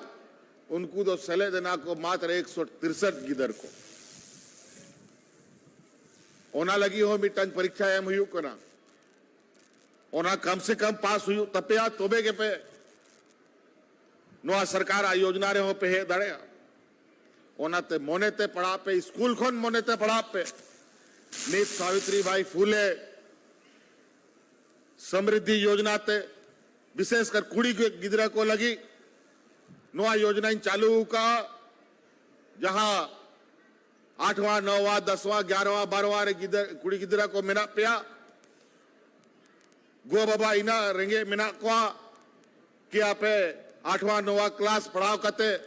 ᱩᱱᱠᱩ ᱫᱚ ᱥᱮᱞᱮᱫ ᱮᱱᱟ ᱠᱚ ᱢᱟᱛᱨᱚ ᱮᱠᱥᱚ ᱛᱤᱨᱥᱚᱴ ᱜᱤᱫᱟᱹᱨ ᱠᱚ᱾ ᱚᱱᱟ ᱞᱟᱹᱜᱤᱫ ᱦᱚᱸ ᱢᱤᱫᱴᱟᱝ ᱯᱚᱨᱤᱠᱠᱷᱟ ᱮᱢ ᱦᱩᱭᱩᱜ ᱠᱟᱱᱟ᱾ ᱚᱱᱟ ᱠᱚᱢ ᱥᱮ ᱠᱚᱢ ᱯᱟᱥ ᱦᱩᱭᱩᱜ ᱛᱟᱯᱮᱭᱟ, ᱛᱚᱵᱮ ᱜᱮᱯᱮ ᱱᱚᱣᱟ ᱥᱚᱨᱠᱟᱨᱟᱜ ᱭᱳᱡᱽᱱᱟ ᱨᱮᱦᱚᱸ ᱯᱮ ᱦᱮᱡ ᱫᱟᱲᱮᱭᱟᱜᱼᱟ᱾ ᱚᱱᱟᱛᱮ ᱢᱚᱱᱮᱛᱮ ᱯᱟᱲᱦᱟᱜ ᱯᱮ, ᱥᱠᱩᱞ ᱠᱷᱚᱱ ᱢᱚᱱᱮᱛᱮ ᱯᱟᱲᱦᱟᱜ ᱯᱮ᱾ ᱱᱤᱛ ᱥᱟᱵᱤᱛᱨᱤ ᱵᱟᱭ ᱯᱷᱩᱞᱮ ᱥᱚᱢᱨᱤᱫᱷᱤ ᱭᱳᱡᱽᱱᱟ ᱛᱮ ᱵᱤᱥᱮᱥ ᱠᱟᱨ ᱠᱩᱲᱤ ᱜᱤᱫᱽᱨᱟᱹ ᱠᱚ ᱞᱟᱹᱜᱤᱫ ᱱᱚᱣᱟ ᱭᱳᱡᱽᱱᱟᱧ ᱪᱟᱹᱞᱩ ᱟᱠᱟᱫᱼᱟ, ᱡᱟᱦᱟᱸ ᱟᱴᱷᱣᱟᱸ, ᱱᱚᱣᱟᱸ, ᱫᱚᱥᱣᱟᱸ, ᱜᱭᱟᱨᱦᱣᱟᱸ, ᱵᱟᱨᱦᱣᱟᱸ ᱨᱮ ᱜᱤᱫᱟᱹᱨ, ᱠᱩᱲᱤ ᱜᱤᱫᱽᱨᱟᱹ ᱠᱚ ᱢᱮᱱᱟᱜ ᱯᱮᱭᱟ, ᱜᱚ ᱵᱟᱵᱟ ᱤᱱᱟᱹᱜ ᱨᱮᱸᱜᱮᱡ ᱢᱮᱱᱟᱜ ᱠᱚᱣᱟ ᱠᱤ ᱟᱯᱮ ᱟᱴᱷᱣᱟᱸ, ᱱᱚᱣᱟᱸ ᱠᱞᱟᱥ ᱯᱟᱲᱦᱟᱣ ᱠᱟᱛᱮ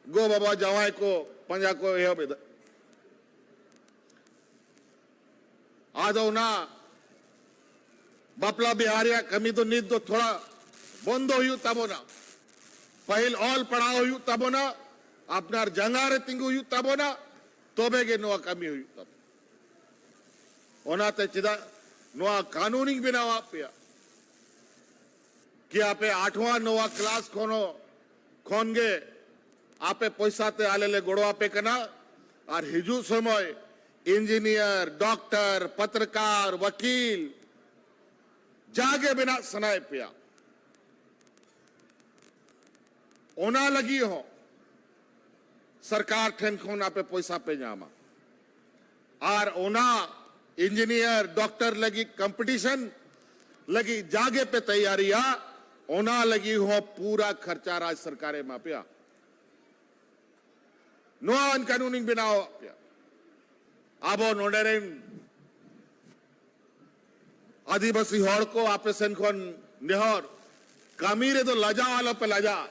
ᱜᱚ ᱵᱟᱵᱟ ᱡᱟᱶᱟᱭ ᱠᱚ ᱯᱟᱸᱡᱟ ᱠᱚ ᱮᱦᱚᱵ ᱮᱫᱟ᱾ ᱟᱫᱚ ᱚᱱᱟ ᱵᱟᱯᱞᱟ ᱵᱤᱦᱟᱹ ᱨᱮᱭᱟᱜ ᱠᱟᱹᱢᱤ ᱫᱚ ᱱᱤᱛ ᱫᱚ ᱛᱷᱚᱲᱟ ᱵᱚᱱᱫᱚ ᱦᱩᱭᱩᱜ ᱛᱟᱵᱚᱱᱟ᱾ ᱯᱟᱹᱦᱤᱞ ᱚᱞ ᱯᱟᱲᱦᱟᱣ ᱦᱩᱭᱩᱜ ᱛᱟᱵᱚᱱᱟ, ᱟᱯᱱᱟᱨ ᱡᱟᱸᱜᱟ ᱨᱮ ᱛᱤᱸᱜᱩ ᱦᱩᱭᱩᱜ ᱛᱟᱵᱚᱱᱟ, ᱛᱚᱵᱮ ᱜᱮ ᱱᱚᱣᱟ ᱠᱟᱹᱢᱤ ᱦᱩᱭᱩᱜ ᱛᱟᱵᱚᱱᱟ᱾ ᱚᱱᱟᱛᱮ ᱪᱮᱫᱟᱜ ᱱᱚᱣᱟ ᱠᱟᱹᱱᱩᱱᱤᱧ ᱵᱮᱱᱟᱣᱟᱫ ᱯᱮᱭᱟ ᱠᱤ ᱟᱯᱮ ᱟᱴᱷᱣᱟᱸ, ᱱᱚᱣᱟᱸ ᱠᱞᱟᱥ ᱠᱷᱚᱱ ᱦᱚᱸ, ᱠᱷᱚᱱ ᱜᱮ ᱟᱯᱮ ᱯᱚᱭᱥᱟ ᱛᱮ ᱟᱞᱮ ᱞᱮ ᱜᱚᱲᱚ ᱟᱯᱮ ᱠᱟᱱᱟ, ᱟᱨ ᱦᱤᱡᱩᱜ ᱥᱚᱢᱚᱭ ᱤᱧᱡᱤᱱᱤᱭᱟᱨ, ᱰᱚᱠᱴᱚᱨ, ᱯᱚᱛᱨᱚᱠᱟᱨ, ᱣᱟᱹᱠᱤᱞ, ᱡᱟᱜᱮ ᱵᱮᱱᱟᱜ ᱥᱟᱱᱟᱭᱮᱫ ᱯᱮᱭᱟ, ᱚᱱᱟ ᱞᱟᱹᱜᱤᱫ ᱦᱚᱸ ᱥᱚᱨᱠᱟᱨ ᱴᱷᱮᱱ ᱠᱷᱚᱱ ᱟᱯᱮ ᱯᱚᱭᱥᱟ ᱯᱮ ᱧᱟᱢᱟ᱾ ᱟᱨ ᱚᱱᱟ ᱤᱧᱡᱤᱱᱤᱭᱟᱨ, ᱰᱚᱠᱴᱚᱨ ᱞᱟᱹᱜᱤᱫ ᱠᱚᱢᱯᱤᱴᱤᱥᱚᱱ ᱞᱟᱹᱜᱤᱫ ᱡᱟᱜᱮ ᱯᱮ ᱛᱮᱭᱟᱨᱤᱭᱟ, ᱚᱱᱟ ᱞᱟᱹᱜᱤᱫ ᱦᱚᱸ ᱯᱩᱨᱟ ᱠᱷᱚᱨᱪᱟ ᱨᱟᱡᱽ ᱥᱚᱨᱠᱟᱨᱮ ᱮᱢᱟ ᱯᱮᱭᱟ᱾ ᱱᱚᱣᱟ ᱟᱹᱱ ᱠᱟᱹᱱᱩᱱᱤᱧ ᱵᱮᱱᱟᱣ ᱟᱫ ᱯᱮᱭᱟ᱾ ᱟᱵᱚ ᱱᱚᱰᱮ ᱨᱮᱱ ᱟᱹᱫᱤᱵᱟᱹᱥᱤ ᱦᱚᱲ ᱠᱚ, ᱟᱯᱮ ᱥᱮᱱ ᱠᱷᱚᱱ ᱱᱮᱦᱚᱨ, ᱠᱟᱹᱢᱤ ᱨᱮᱫᱚ ᱞᱟᱡᱟᱣ ᱟᱞᱚᱯᱮ ᱞᱟᱡᱟᱜᱼᱟ᱾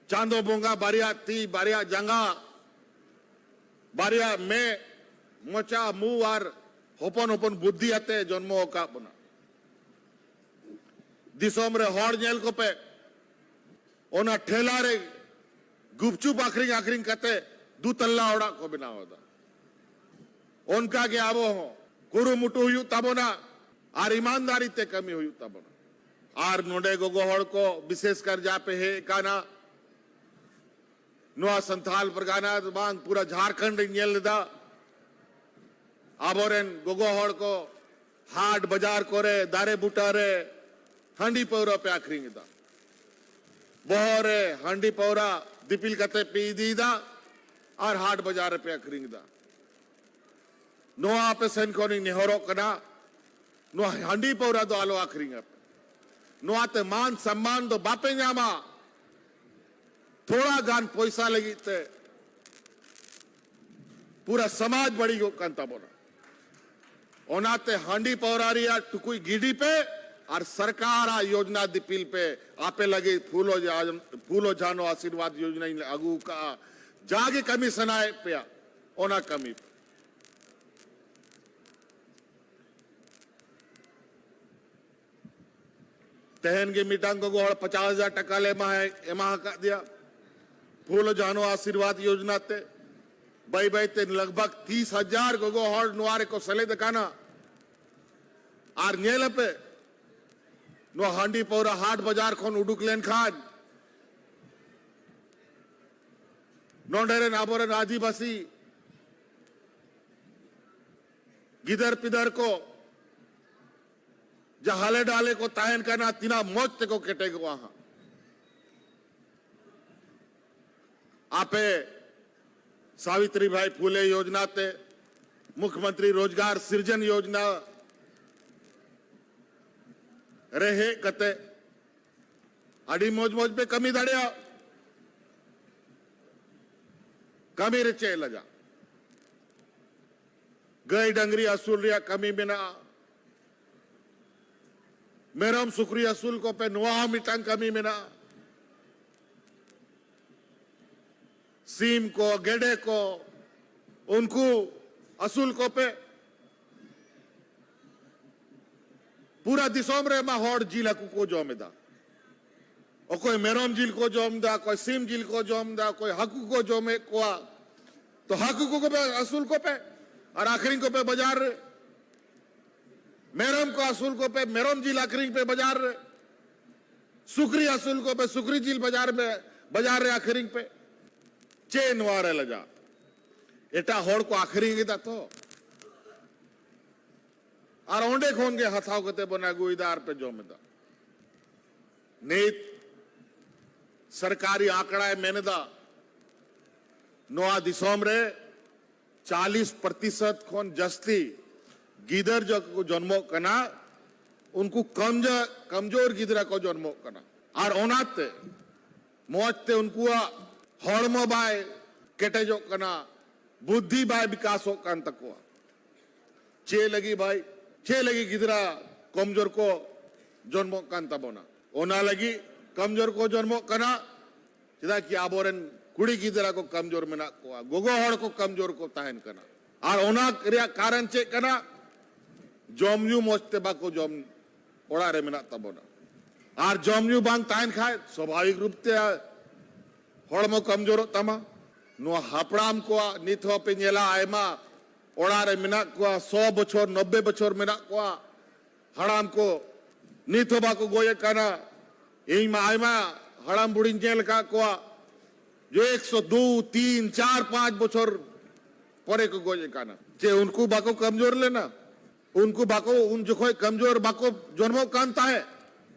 ᱪᱟᱸᱫᱚ ᱵᱚᱸᱜᱟ ᱵᱟᱨᱭᱟ ᱛᱤ, ᱵᱟᱨᱭᱟ ᱡᱟᱸᱜᱟ, ᱵᱟᱨᱭᱟ ᱢᱮᱫ, ᱢᱚᱪᱟ, ᱢᱩ ᱟᱨ ᱦᱚᱯᱚᱱ ᱦᱚᱯᱚᱱ ᱵᱩᱫᱽᱫᱷᱤ ᱟᱛᱮ ᱡᱚᱱᱢᱚ ᱟᱠᱟᱫ ᱵᱚᱱᱟ᱾ ᱫᱤᱥᱚᱢ ᱨᱮ ᱦᱚᱲ ᱧᱮᱞ ᱠᱚᱯᱮ, ᱚᱱᱟ ᱴᱷᱮᱞᱟ ᱨᱮ ᱜᱩᱯᱪᱩᱯ ᱟᱠᱷᱨᱤᱧ ᱟᱠᱷᱨᱤᱧ ᱠᱟᱛᱮ ᱫᱩ ᱛᱟᱞᱞᱟ ᱚᱲᱟᱜ ᱠᱚ ᱵᱮᱱᱟᱣ ᱮᱫᱟ᱾ ᱚᱱᱠᱟ ᱜᱮ ᱟᱵᱚ ᱦᱚᱸ ᱠᱩᱨᱩᱢᱩᱴᱩ ᱦᱩᱭᱩᱜ ᱛᱟᱵᱚᱱᱟ ᱟᱨ ᱤᱢᱟᱱᱫᱟᱨᱤ ᱛᱮ ᱠᱟᱹᱢᱤ ᱦᱩᱭᱩᱜ ᱛᱟᱵᱚᱱᱟ᱾ ᱟᱨ ᱱᱚᱰᱮ ᱜᱚᱜᱚ ᱦᱚᱲ ᱠᱚ ᱵᱤᱥᱮᱥ ᱠᱟᱨ ᱡᱟ ᱯᱮ ᱦᱮᱡ ᱟᱠᱟᱱᱟ, ᱱᱚᱣᱟ ᱥᱟᱱᱛᱷᱟᱞ ᱯᱟᱨᱜᱟᱱᱟ ᱫᱚ ᱵᱟᱝ, ᱯᱩᱨᱟᱹ ᱡᱷᱟᱲᱠᱷᱚᱸᱰ ᱤᱧ ᱧᱮᱞ ᱞᱮᱫᱟ᱾ ᱟᱵᱚᱨᱮᱱ ᱜᱚᱜᱚ ᱦᱚᱲ ᱠᱚ ᱦᱟᱴ ᱵᱟᱡᱟᱨ ᱠᱚᱨᱮ, ᱫᱟᱨᱮ ᱵᱩᱴᱟᱹ ᱨᱮ ᱦᱟᱺᱰᱤ ᱯᱟᱹᱣᱨᱟᱹ ᱯᱮ ᱟᱠᱷᱨᱤᱧ ᱮᱫᱟ᱾ ᱵᱚᱦᱚᱜ ᱨᱮ ᱦᱟᱺᱰᱤ ᱯᱟᱹᱣᱨᱟᱹ ᱫᱤᱯᱤᱞ ᱠᱟᱛᱮ ᱯᱮ ᱤᱫᱤᱭᱮᱫᱟ ᱟᱨ ᱦᱟᱴ ᱵᱟᱡᱟᱨ ᱨᱮᱯᱮ ᱟᱠᱷᱨᱤᱧ ᱮᱫᱟ᱾ ᱱᱚᱣᱟ ᱟᱯᱮ ᱥᱮᱱ ᱠᱷᱚᱱᱤᱧ ᱱᱮᱦᱚᱨᱚᱜ ᱠᱟᱱᱟ, ᱱᱚᱣᱟ ᱦᱟᱺᱰᱤ ᱯᱟᱹᱣᱨᱟᱹ ᱫᱚ ᱟᱞᱚ ᱟᱠᱷᱨᱤᱧ ᱟᱯᱮ᱾ ᱱᱚᱣᱟᱛᱮ ᱢᱟᱱ ᱥᱚᱢᱢᱟᱱ ᱫᱚ ᱵᱟᱯᱮ ᱧᱟᱢᱟ᱾ ᱛᱷᱚᱲᱟ ᱜᱟᱱ ᱯᱚᱭᱥᱟ ᱞᱟᱹᱜᱤᱫ ᱛᱮ ᱯᱩᱨᱟᱹ ᱥᱚᱢᱟᱡᱽ ᱵᱟᱹᱲᱤᱡᱚᱜ ᱠᱟᱱ ᱛᱟᱵᱚᱱᱟ᱾ ᱚᱱᱟᱛᱮ ᱦᱟᱺᱰᱤ ᱯᱟᱹᱣᱨᱟᱹ ᱨᱮᱭᱟᱜ ᱴᱩᱠᱩᱡ ᱜᱤᱰᱤ ᱯᱮ ᱟᱨ ᱥᱚᱨᱠᱟᱨᱟᱜ ᱭᱳᱡᱽᱱᱟ ᱫᱤᱯᱤᱞ ᱯᱮ᱾ ᱟᱯᱮ ᱞᱟᱹᱜᱤᱫ ᱯᱷᱩᱞᱳ ᱡᱷᱟ-, ᱯᱷᱩᱞᱳ ᱡᱷᱟᱱᱳ ᱟᱥᱤᱨᱵᱟᱫᱽ ᱭᱳᱡᱽᱱᱟᱧ ᱟᱹᱜᱩ ᱠᱟᱜᱼᱟ᱾ ᱡᱟᱜᱮ ᱠᱟᱹᱢᱤ ᱥᱟᱱᱟᱭᱮᱫ ᱯᱮᱭᱟ, ᱚᱱᱟ ᱠᱟᱹᱢᱤ ᱯᱮ᱾ ᱛᱮᱦᱮᱧ ᱜᱮ ᱢᱤᱫᱴᱟᱝ ᱜᱚᱜᱚ ᱦᱚᱲ ᱯᱚᱪᱟᱥ ᱦᱟᱡᱟᱨ ᱴᱟᱠᱟ ᱞᱮ ᱮᱢᱟ, ᱮᱢᱟ ᱟᱠᱟᱫ ᱫᱮᱭᱟ ᱯᱷᱩᱞᱳ ᱡᱷᱟᱱᱳ ᱟᱥᱤᱨᱵᱟᱫᱽ ᱭᱳᱡᱽᱱᱟ ᱛᱮ᱾ ᱵᱟᱹᱭ ᱵᱟᱹᱭ ᱛᱮ ᱞᱟᱜᱽ ᱵᱷᱟᱜᱽ ᱛᱤᱥ ᱦᱟᱡᱟᱨ ᱜᱚᱜᱚ ᱦᱚᱲ ᱱᱚᱣᱟ ᱨᱮᱠᱚ ᱥᱮᱞᱮᱫ ᱟᱠᱟᱱᱟ᱾ ᱟᱨ ᱧᱮᱞ ᱟᱯᱮ, ᱱᱚᱣᱟ ᱦᱟᱺᱰᱤ ᱯᱟᱹᱣᱨᱟᱹ ᱦᱟᱴ ᱵᱟᱡᱟᱨ ᱠᱷᱚᱱ ᱩᱰᱩᱠ ᱞᱮᱱᱠᱷᱟᱱ ᱱᱚᱰᱮ ᱨᱮᱱ ᱟᱵᱚᱨᱮᱱ ᱟᱹᱫᱤᱵᱟᱹᱥᱤ ᱜᱤᱫᱟᱹᱨ ᱯᱤᱫᱟᱹᱨ ᱠᱚ ᱡᱟᱦᱟᱸ ᱦᱟᱞᱮ ᱰᱟᱞᱮ ᱠᱚ ᱛᱟᱦᱮᱱ ᱠᱟᱱᱟ, ᱛᱤᱱᱟᱹᱜ ᱢᱚᱡᱽ ᱛᱮᱠᱚ ᱠᱮᱴᱮᱡᱚᱜᱼᱟ ᱦᱟᱸᱜ᱾ ᱟᱯᱮ ᱥᱟᱣᱤᱛᱨᱤ ᱵᱷᱟᱭ ᱯᱷᱩᱞᱮ ᱭᱳᱡᱽᱱᱟ ᱛᱮ, ᱢᱩᱠᱷᱭᱚᱢᱚᱱᱛᱨᱤ ᱨᱳᱡᱽᱜᱟᱨ ᱥᱤᱨᱡᱚᱱ ᱭᱳᱡᱽᱱᱟ ᱨᱮ ᱦᱮᱡ ᱠᱟᱛᱮ ᱟᱹᱰᱤ ᱢᱚᱡᱽ ᱢᱚᱡᱽ ᱯᱮ ᱠᱟᱹᱢᱤ ᱫᱟᱲᱮᱭᱟᱜᱼᱟ᱾ ᱠᱟᱹᱢᱤ ᱨᱮ ᱪᱮᱫ ᱞᱟᱡᱟ? ᱜᱟᱹᱭ ᱰᱟᱝᱨᱤ ᱟᱹᱥᱩᱞ ᱨᱮᱭᱟᱜ ᱠᱟᱹᱢᱤ ᱢᱮᱱᱟᱜᱼᱟ, ᱢᱮᱨᱚᱢ ᱥᱩᱠᱨᱤ ᱟᱹᱥᱩᱞ ᱠᱚᱯᱮ, ᱱᱚᱣᱟ ᱦᱚᱸ ᱢᱤᱫᱴᱟᱝ ᱠᱟᱹᱢᱤ ᱢᱮᱱᱟᱜᱼᱟ᱾ ᱥᱤᱢ ᱠᱚ, ᱜᱮᱰᱮ ᱠᱚ, ᱩᱱᱠᱩ ᱟᱹᱥᱩᱞ ᱠᱚᱯᱮ᱾ ᱯᱩᱨᱟᱹ ᱫᱤᱥᱚᱢ ᱨᱮ ᱢᱟ ᱦᱚᱲ ᱡᱤᱞ ᱦᱟᱹᱠᱩ ᱠᱚ ᱡᱚᱢ ᱮᱫᱟ᱾ ᱚᱠᱚᱭ ᱢᱮᱨᱚᱢ ᱡᱤᱞ ᱠᱚ ᱡᱚᱢ ᱮᱫᱟ, ᱚᱠᱚᱭ ᱥᱤᱢ ᱡᱤᱞ ᱠᱚ ᱡᱚᱢ ᱮᱫᱟ, ᱚᱠᱚᱭ ᱦᱟᱹᱠᱩ ᱠᱚ ᱡᱚᱢᱮᱫ ᱠᱚᱣᱟ᱾ ᱛᱚ ᱦᱟᱹᱠᱩ ᱠᱚ ᱠᱚᱯᱮ ᱟᱹᱥᱩᱞ ᱠᱚᱯᱮ ᱟᱨ ᱟᱹᱠᱷᱨᱤᱧ ᱠᱚᱯᱮ ᱵᱟᱡᱟᱨ ᱨᱮ᱾ ᱢᱮᱨᱚᱢ ᱠᱚ ᱟᱹᱥᱩᱞ ᱠᱚᱯᱮ, ᱢᱮᱨᱚᱢ ᱡᱤᱞ ᱟᱹᱠᱷᱨᱤᱧ ᱯᱮ ᱵᱟᱡᱟᱨ ᱨᱮ᱾ ᱥᱩᱠᱨᱤ ᱟᱹᱥᱩᱞ ᱠᱚᱯᱮ, ᱥᱩᱠᱨᱤ ᱡᱤᱞ ᱵᱟᱡᱟᱨ ᱢᱮ, ᱵᱟᱡᱟᱨ ᱨᱮ ᱟᱹᱠᱷᱨᱤᱧ ᱯᱮ᱾ ᱪᱮᱫ ᱱᱚᱣᱟ ᱨᱮ ᱞᱟᱡᱟᱣ? ᱮᱴᱟᱜ ᱦᱚᱲ ᱠᱚ ᱟᱹᱠᱷᱨᱤᱧ ᱮᱫᱟ ᱛᱚ᱾ ᱟᱨ ᱚᱸᱰᱮ ᱠᱷᱚᱱ ᱜᱮ ᱦᱟᱛᱟᱣ ᱠᱟᱛᱮ ᱵᱚᱱ ᱟᱹᱜᱩᱭᱮᱫᱟ ᱟᱨ ᱯᱮ ᱡᱚᱢ ᱮᱫᱟ᱾ ᱱᱤᱛ ᱥᱚᱨᱠᱟᱨᱤ ᱟᱸᱠᱲᱟᱭ ᱢᱮᱱ ᱮᱫᱟ, ᱱᱚᱣᱟ ᱫᱤᱥᱚᱢ ᱨᱮ ᱪᱟᱞᱤᱥ ᱯᱨᱚᱛᱤᱥᱚᱛ ᱠᱷᱚᱱ ᱡᱟᱹᱥᱛᱤ ᱜᱤᱫᱟᱹᱨ ᱡᱚ-, ᱠᱚ ᱡᱚᱱᱢᱚᱜ ᱠᱟᱱᱟ, ᱩᱱᱠᱩ ᱠᱚᱢᱡᱚ-, ᱠᱚᱢᱡᱳᱨ ᱜᱤᱫᱽᱨᱟᱹ ᱠᱚ ᱡᱚᱱᱢᱚᱜ ᱠᱟᱱᱟ᱾ ᱟᱨ ᱚᱱᱟᱛᱮ ᱢᱚᱡᱽ ᱛᱮ ᱩᱱᱠᱩᱣᱟᱜ ᱦᱚᱲᱢᱚ ᱵᱟᱭ ᱠᱮᱴᱮᱡᱚᱜ ᱠᱟᱱᱟ, ᱵᱩᱫᱽᱫᱷᱤ ᱵᱟᱭ ᱵᱤᱠᱟᱥᱚᱜ ᱠᱟᱱ ᱛᱟᱠᱚᱣᱟ᱾ ᱪᱮᱫ ᱞᱟᱹᱜᱤᱫ ᱵᱷᱟᱭ, ᱪᱮᱫ ᱞᱟᱹᱜᱤᱫ ᱜᱤᱫᱽᱨᱟᱹ ᱠᱚᱢᱡᱳᱨ ᱠᱚ ᱡᱚᱱᱢᱚᱜ ᱠᱟᱱ ᱛᱟᱵᱚᱱᱟ? ᱚᱱᱟ ᱞᱟᱹᱜᱤᱫ ᱠᱚᱢᱡᱳᱨ ᱠᱚ ᱡᱚᱱᱢᱚᱜ ᱠᱟᱱᱟ, ᱪᱮᱫᱟᱜ ᱠᱤ ᱟᱵᱚᱨᱮᱱ ᱠᱩᱲᱤ ᱜᱤᱫᱽᱨᱟᱹ ᱠᱚ ᱠᱚᱢᱡᱳᱨ ᱢᱮᱱᱟᱜ ᱠᱚᱣᱟ, ᱜᱚᱜᱚ ᱦᱚᱲ ᱠᱚ ᱠᱚᱢᱡᱳᱨ ᱠᱚ ᱛᱟᱦᱮᱱ ᱠᱟᱱᱟ᱾ ᱟᱨ ᱚᱱᱟ ᱨᱮᱭᱟᱜ ᱠᱟᱨᱚᱱ ᱪᱮᱫ ᱠᱟᱱᱟ? ᱡᱚᱢ ᱧᱩ ᱢᱚᱡᱽ ᱛᱮ ᱵᱟᱠᱚ ᱡᱚᱢ, ᱚᱲᱟᱜ ᱨᱮ ᱢᱮᱱᱟᱜ ᱛᱟᱵᱚᱱᱟ᱾ ᱟᱨ ᱡᱚᱢ ᱧᱩ ᱵᱟᱝ ᱛᱟᱦᱮᱱ ᱠᱷᱟᱡ ᱥᱟᱵᱷᱟᱵᱤᱠ ᱨᱩᱯ ᱛᱮ ᱦᱚᱲᱢᱚ ᱠᱚᱢᱡᱳᱨᱚᱜ ᱛᱟᱢᱟ᱾ ᱱᱚᱣᱟ ᱦᱟᱯᱲᱟᱢ ᱠᱚᱣᱟᱜ ᱱᱤᱛ ᱦᱚᱸ ᱯᱮ ᱧᱮᱞᱟ, ᱟᱭᱢᱟ ᱚᱲᱟᱜ ᱨᱮ ᱢᱮᱱᱟᱜ ᱠᱚᱣᱟ, ᱥᱚ ᱵᱚᱪᱷᱚᱨ, ᱱᱚᱵᱵᱮ ᱵᱚᱪᱷᱚᱨ ᱢᱮᱱᱟᱜ ᱠᱚᱣᱟ ᱦᱟᱲᱟᱢ ᱠᱚ, ᱱᱤᱛ ᱦᱚᱸ ᱵᱟᱠᱚ ᱜᱚᱡ ᱟᱠᱟᱱᱟ᱾ ᱤᱧ ᱢᱟ ᱟᱭᱢᱟ ᱦᱟᱲᱟᱢ ᱵᱩᱲᱦᱤᱧ ᱧᱮᱞ ᱟᱠᱟᱫ ᱠᱚᱣᱟ, ᱡᱮ ᱮᱠᱥᱚ ᱫᱩ, ᱛᱤᱱ, ᱪᱟᱨ, ᱯᱟᱸᱪ ᱵᱚᱪᱷᱚᱨ ᱯᱚᱨᱮ ᱠᱚ ᱜᱚᱡ ᱟᱠᱟᱱᱟ᱾ ᱪᱮ ᱩᱱᱠᱩ ᱵᱟᱠᱚ ᱠᱚᱢᱡᱳᱨ ᱞᱮᱱᱟ? ᱩᱱᱠᱩ ᱵᱟᱠᱚ, ᱩᱱ ᱡᱚᱠᱷᱚᱡ ᱠᱚᱢᱡᱳᱨ ᱵᱟᱠᱚ ᱡᱚᱱᱢᱚᱜ ᱠᱟᱱ ᱛᱟᱦᱮᱸᱫ?